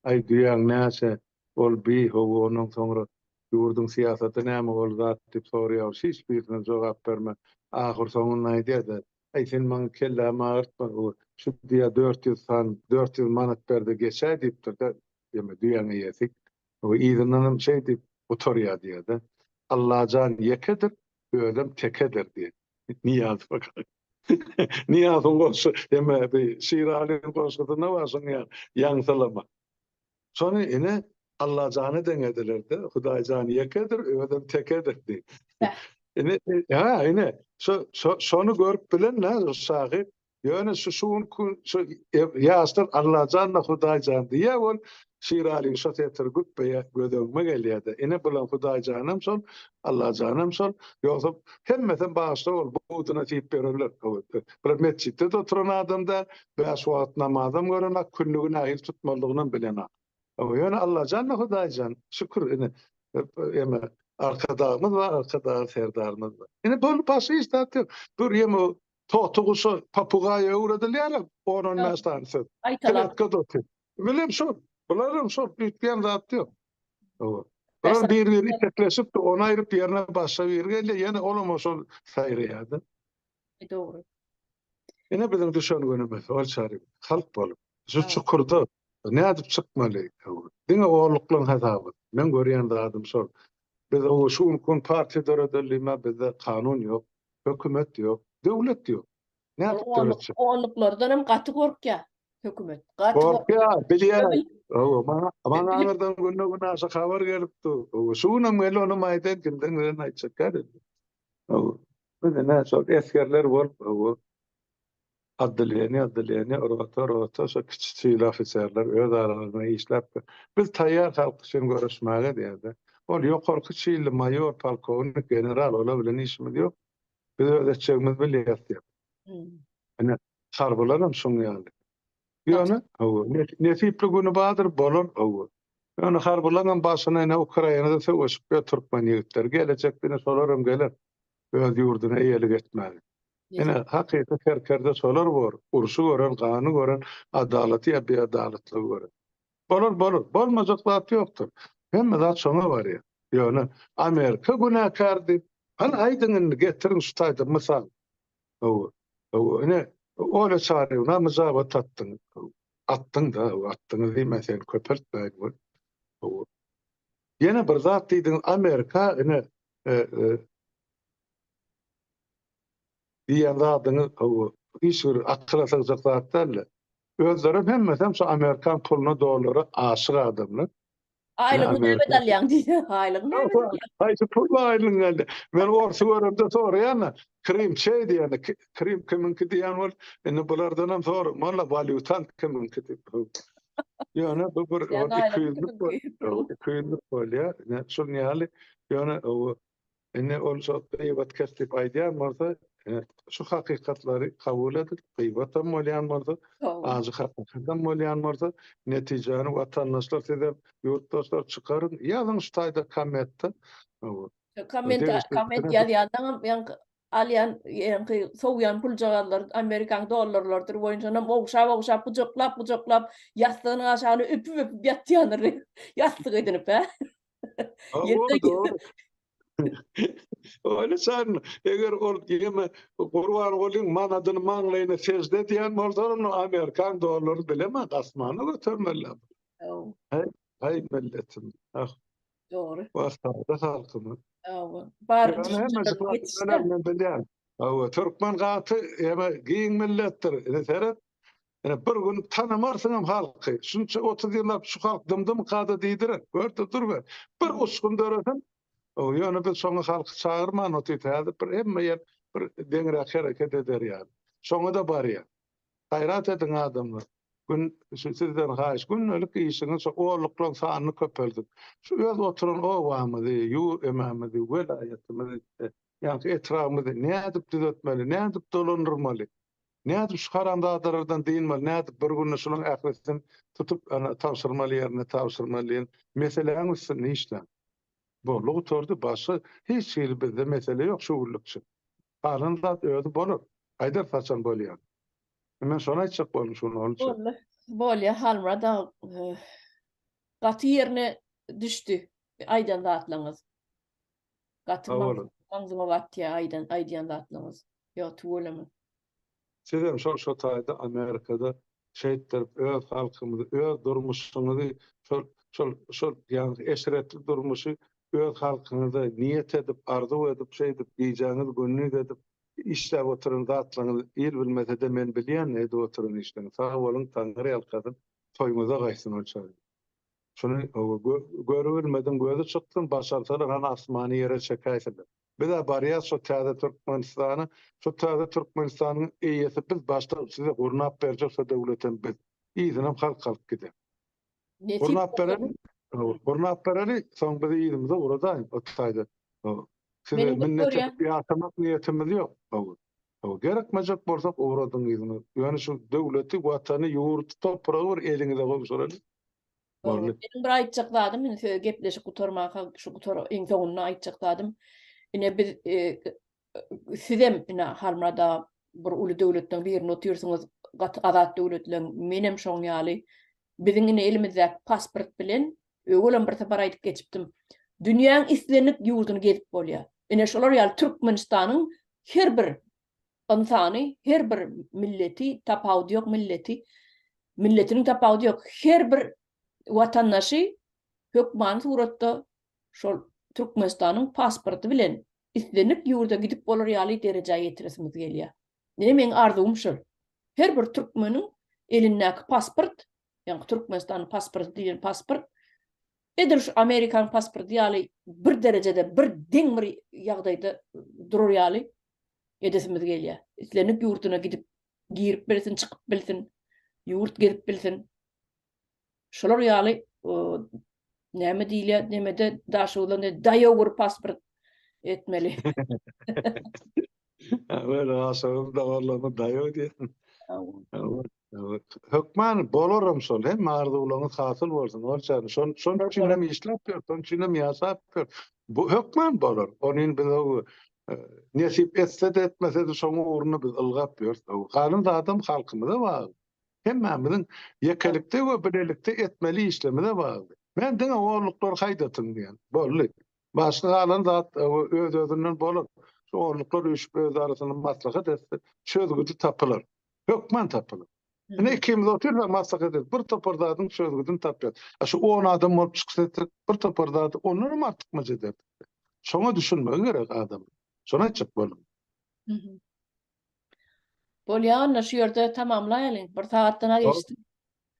Aý düýäň näçe ol bi hawa ondan soňra ýurduň syýasaty näme ol zat diýip soraýar hiç birine jogap berme ahyr soňunda aýdýada aý sen maňa kellämi agyrtma şu düýä 400 san 400 manat berde geçäý diýipdirde ýeme düýäň eýesi we yzyndanam şeý diýip gutarýar diýýärde Allajan ýekedir özem tekedir diýip Nyýazowa Nyýazowyň goşgy ýeme bi Şiralyň goşgusynda bar şoň ýaly ýaňsylama. Şony ine Allajana deňediler-de, Hudaýjan ýekedir, özem tekedir diýip. Ine, hä, ine, şo, şo, şony görüp bilen nä şahyr, ýöne şu şu günki şu ýaşlar Allajan-da Hudaýjan diýýär, ol Şiralyň şo setiri güpbe göz öňüme gelýär-de. Ine bulan Hudaýjanam şol, Allajanam şol, ýogsa hemmesem bagyşla ol buduna siýip ýörerler. Bular metjitde-de oturan adam däl, Bäş wagt namazam görenak, küllügi nähili tutmalydygynam bilenak. Ýöne Allajan-da Hudaýjan, şükür, ine, eme, Arkadagymyz bar, Arkadagly Serdarymyz bar. Ine, boldy, başga hiç zat ýok. Dur, ýeme, toty guşa, papugaýa öwredilýär-ä, on-on bäş sany söz. Kletkada otyr. Bilem şol, bularam şol, üýtgän zat ýok. Hawa. Bular bir-birini itekleşip, ony aýryp, ýerine başga biri gelýär, ýene olam şol saýraýar-da. Dogry. Ine biziň düşen günümiz, ol çary, halk bolup. Şu çukurda nädip çykmaly? Diňe orluklaryň hasaby. Men görýän zadym şol. Biz o şu günki gün partiýa döredeli diýme, bizde kanun ýok, hökümet ýok, döwlet ýok. Nädip döretjek? Onluklardan hem gaty gorkýar hökümet. Gaty gorkýar, bilýär. Hawa, maňa maňa aňyrdan günde-günaşa habar gelip dur. Hawa, şu günem geldi, onam aýdaýyn, kimden gelen aýtjak däl indi. Hawa. Biz ine şol esgerler bolup bu otdeleniýe, otdeleniýe, rota, rota şo kiçi çyly ofiserler öz aralarynda işläp biz taýýar halk üçin göreşmäge diýýärdi. Ol ýokarky çylly maýor, polkownik, general olar bilen işimiz ýok. Biz öz etjegimizi bilýäris diýýär. Ine harbylaram şoň ýaly. Ýöne hawa, nesipli güni bardyr, bolar hawa. Ýöne harbylaryňam başyna ine Ukrainada söweşip ýör türkmen ýigitleri. Gelejekde ine şolaram geler öz ýurduna eýelik etmäge. Ine, hakyky serkerde şolar bor, urşy gören, gany gören, adalaty ýa biadalatlygy gören. Bolar, bolar. Bolmajak zat ýokdur. Hemme zat şoňa barýar. Ýöne Amerika günäkär diýip, hany aýdyň indi, getiriň şu taýda mysal. Hawa, hawa, ine, Olýa Çaryýewna myjabat atdyň. Atdyň-da, atdyňyz diýmän seni köpeltmäýin weli. Hawa. Ýene bir zat diýdiňiz, Amerika ine, diýýän zadyňyz hawa, hiç bir akyla sygjak zat däl-de. Özlerem hemmesem şu amerikan puluna, dollara aşyk adamlar. Aýlygyňy näme alýaň diýýär. Aýlygyňy näme alýaň? Haýsy pul aýlygyň geldi? Men orsy göremde soraýan-da, Krym çeý diýýän, Krym kimiňki diýýän bol. Indi bulardanam soramaly, walýutaň kimiňki diýip. Ýöne bu bir ikiyüzlük ikiyüzlük bolýar. Ine şunuň ýaly. Ýöne Indi ol şo gybat kes diýip aýdýan bolsa, şu hakykatlary kabul edip, gybatam bolýan bolsa, ajy hakykatam bolýan bolsa, netijäni watandaşlar sizem, ýurtdaşlar çykaryň, ýazyň şu taýda kommentde. Komment komment ýazýanlaňam ýaňky alýan ýaňky sowýan puljagazlar Amerikan dollarlardyr boýunçanam ogşap ogşap gujaklap gujaklap ýassygynyň aşagyna öpüp öpüp ýatýandyr ýassyk edinip hä. Ýa-da Öyle sen eger ol ýeme Gurbangulyň manadyny maňlaýyna sežde edýän bolsa onda Amerikan dollary bilemän asmana götermeli. Haý, haý milletim. Ah. Dogry. Wah, sada halkymyz. Hawa. Bar men bilýän. Hawa, türkmen gaty ýeme giň milletdir. Ine seret. Ine bir gün tanamarsyňam halky. Şunça 30 ýyllap şu halk dymdymykada diýdirer. Gör-de dur ber. Bir uçgun döresin. Ýöne biz şoňa halky çagyrman otyrys. Häzir bir hemme ýer bir deňräk hereket eder ýaly. Şoňa-da barýar. Gaýrat ediň adamlar. Gün şu sizden haýyş gündelik işiňiz şu orluklaryň sanyny köpeldiň. Şu öz oturan obamyzy, ýu-emämizi, welaýatymyzy, ýaňky etrabymyzy nädip düzetmeli, nädip dolandyrmaly? Nädip şu haramzadalardan dynmaly, nädip bir günde şularyň ählisini tutup, ana, tabşyrmaly ýerine tabşyrmaly diýen meseläň üstünde işläň. Boldy gutardy, başga hiç hili bizde mesele ýok şu günlükçe. Galan zat özi bolar, aýdarys haçan bolýany. Men şony aýtjak boldum şu gün onuň üçin. Boldy. Bolýa Halmyrat aga gaty ýerine düşdi aýdan zatlaryňyz. Gaty maňzyma batýar aýdan aýdýan zatlaryňyz. Ýok tüweleme. Sizem şol şo taýda Amerikada şeýtdirip öz halkymyzy öz durmuşyňyzy şol şol şol ýagny eşretli durmuşy öz halkyňyza niýet edip arzuw edip şeýdip gijäňiz gündiz edip işläp oturan zatlaryňyzy il bilmesede men bilýän edip oturan işleriňizi sag boluň Taňry ýalkasyn toýuňyza gaýtsyn ol çaga. Şuny görübilmediň gözi çyksyn, başarsalar hany asmany ýere çekäýsinler. Biz-ä barýas şo täze Türkmenistana, şo täze Türkmenistanyň eýesi biz, başda size gurnap berjek şo döwletem biz. Yzynam halk alyp gider. Gurnap bereli, gurnap bereli, soň bizi yzymyza ugradaýyň o taýda. Size minnet edip ýaşamak niýetimiz ýok. Gerekmejek bolsak ugradyň yzyna. Ýöne şu döwleti, watany, ýurdy, topragy bir eliňize gowşuraly. Boldy. Meniň bir aýtjak zadym, indi söz gepleşik gutarmanka şu gutar iň soňunda aýtjak zadym, ine biz e, sizem ine Halmyrat aga bir uly döwletleň birinde otyrsyňyz, gaty azat döwletleň, menem şoň ýaly. Biziň ine elimizdäki pasport bilen öwelem bir sapar aýdyp geçipdim. Dünýäň islendik ýurduny gezip bolýar. Ine şolar ýaly Türkmenistanyň her bir ynsany, her bir milleti, tapawudy ýok milleti, milletiniň tapawudy ýok, her bir watandaşy hökmany suratda şol Türkmenistanyň pasporty bilen islendik ýurda gidip bolar ýaly derejä ýetiresimiz gelýär. Ine meň arzuwym şol. Her bir türkmeniň elindäki pasport, ýagny Türkmenistanyň pasporty diýlen pasport edil şu Amerikanyň pasporty ýaly bir derejede, bir deň bir ýagdaýda durar ýaly edesimiz gelýär. Islendik ýurduna gidip girip bilsin, çykyp bilsin, ýurt gezip bilsin. Şolar ýaly näme diýilýär, nemede daşoguzda daýaw bir pasport etmeli. Öyle aşagym dagarlaryny daýaw diýen. Hökman bolaram şol. Hemme arzuwlaryňyz hasyl bolsun. Olçan şon şon üçin hem işläp ýör, şon üçin hem ýaşap ýör. Bu hökman bolar. Onuň biz. Nesip etse-de etmese-de şoň ugrunda biz ylgap ýörüs. Galan zadam halkymyza bagly. Hemmämiziň ýekelikde we bilelikde etmeli işlerimize bagly. Men diňe orluklary haýdatyň diýen. Boldy. Başga galan zat öz-özünden bolar. Şu orluklar üýşüp öz arasynda maslahat etse, çözgüdi tapylar. Hökman tapylar. Ine ikimiz otyrsak maslahat edip bir topar zadyň çözgüdini tapýas. A şu on adam bolup çykyş etsek bir topar zady ondan hem artykmaç ederdik. Şoňa düşünmegi gerek adam. Şony aýtjak boldum. Bolýa onda şu ýerde tamamlaýalyň. Bir sagatdan a geçdi.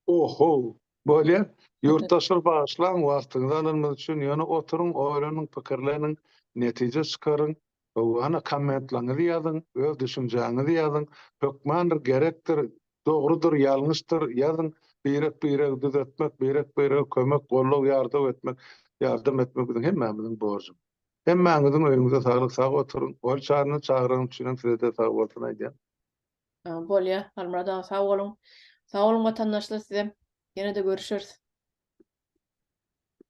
Oho, bolýa. Ýurtdaşlar bagyşlaň wagtyňyzy alanymyz üçin, ýöne oturyň, oýlanyň, pikirleniň, netije çykaryň. Howwana kommentlaňyzy ýazyň, öz düşünjäňizi ýazyň, hökmandyr, gerekdir, dogrudyr, ýalňyşdyr, ýazyň, birek biregi düzetmek, birek birege kömek, goldaw, ýardaw etmek, ýardam etmek biziň hemmämiziň borjumyz. Hemmäňiziň öýüňize saglyk, sag oturyň, ol çaryny çagyranym üçinem sizede sag bolsun aýdýan. Bolýa, Halmyrat aga sag boluň. Sag boluň watandaşlar sizem. Ýene-de görüşeris.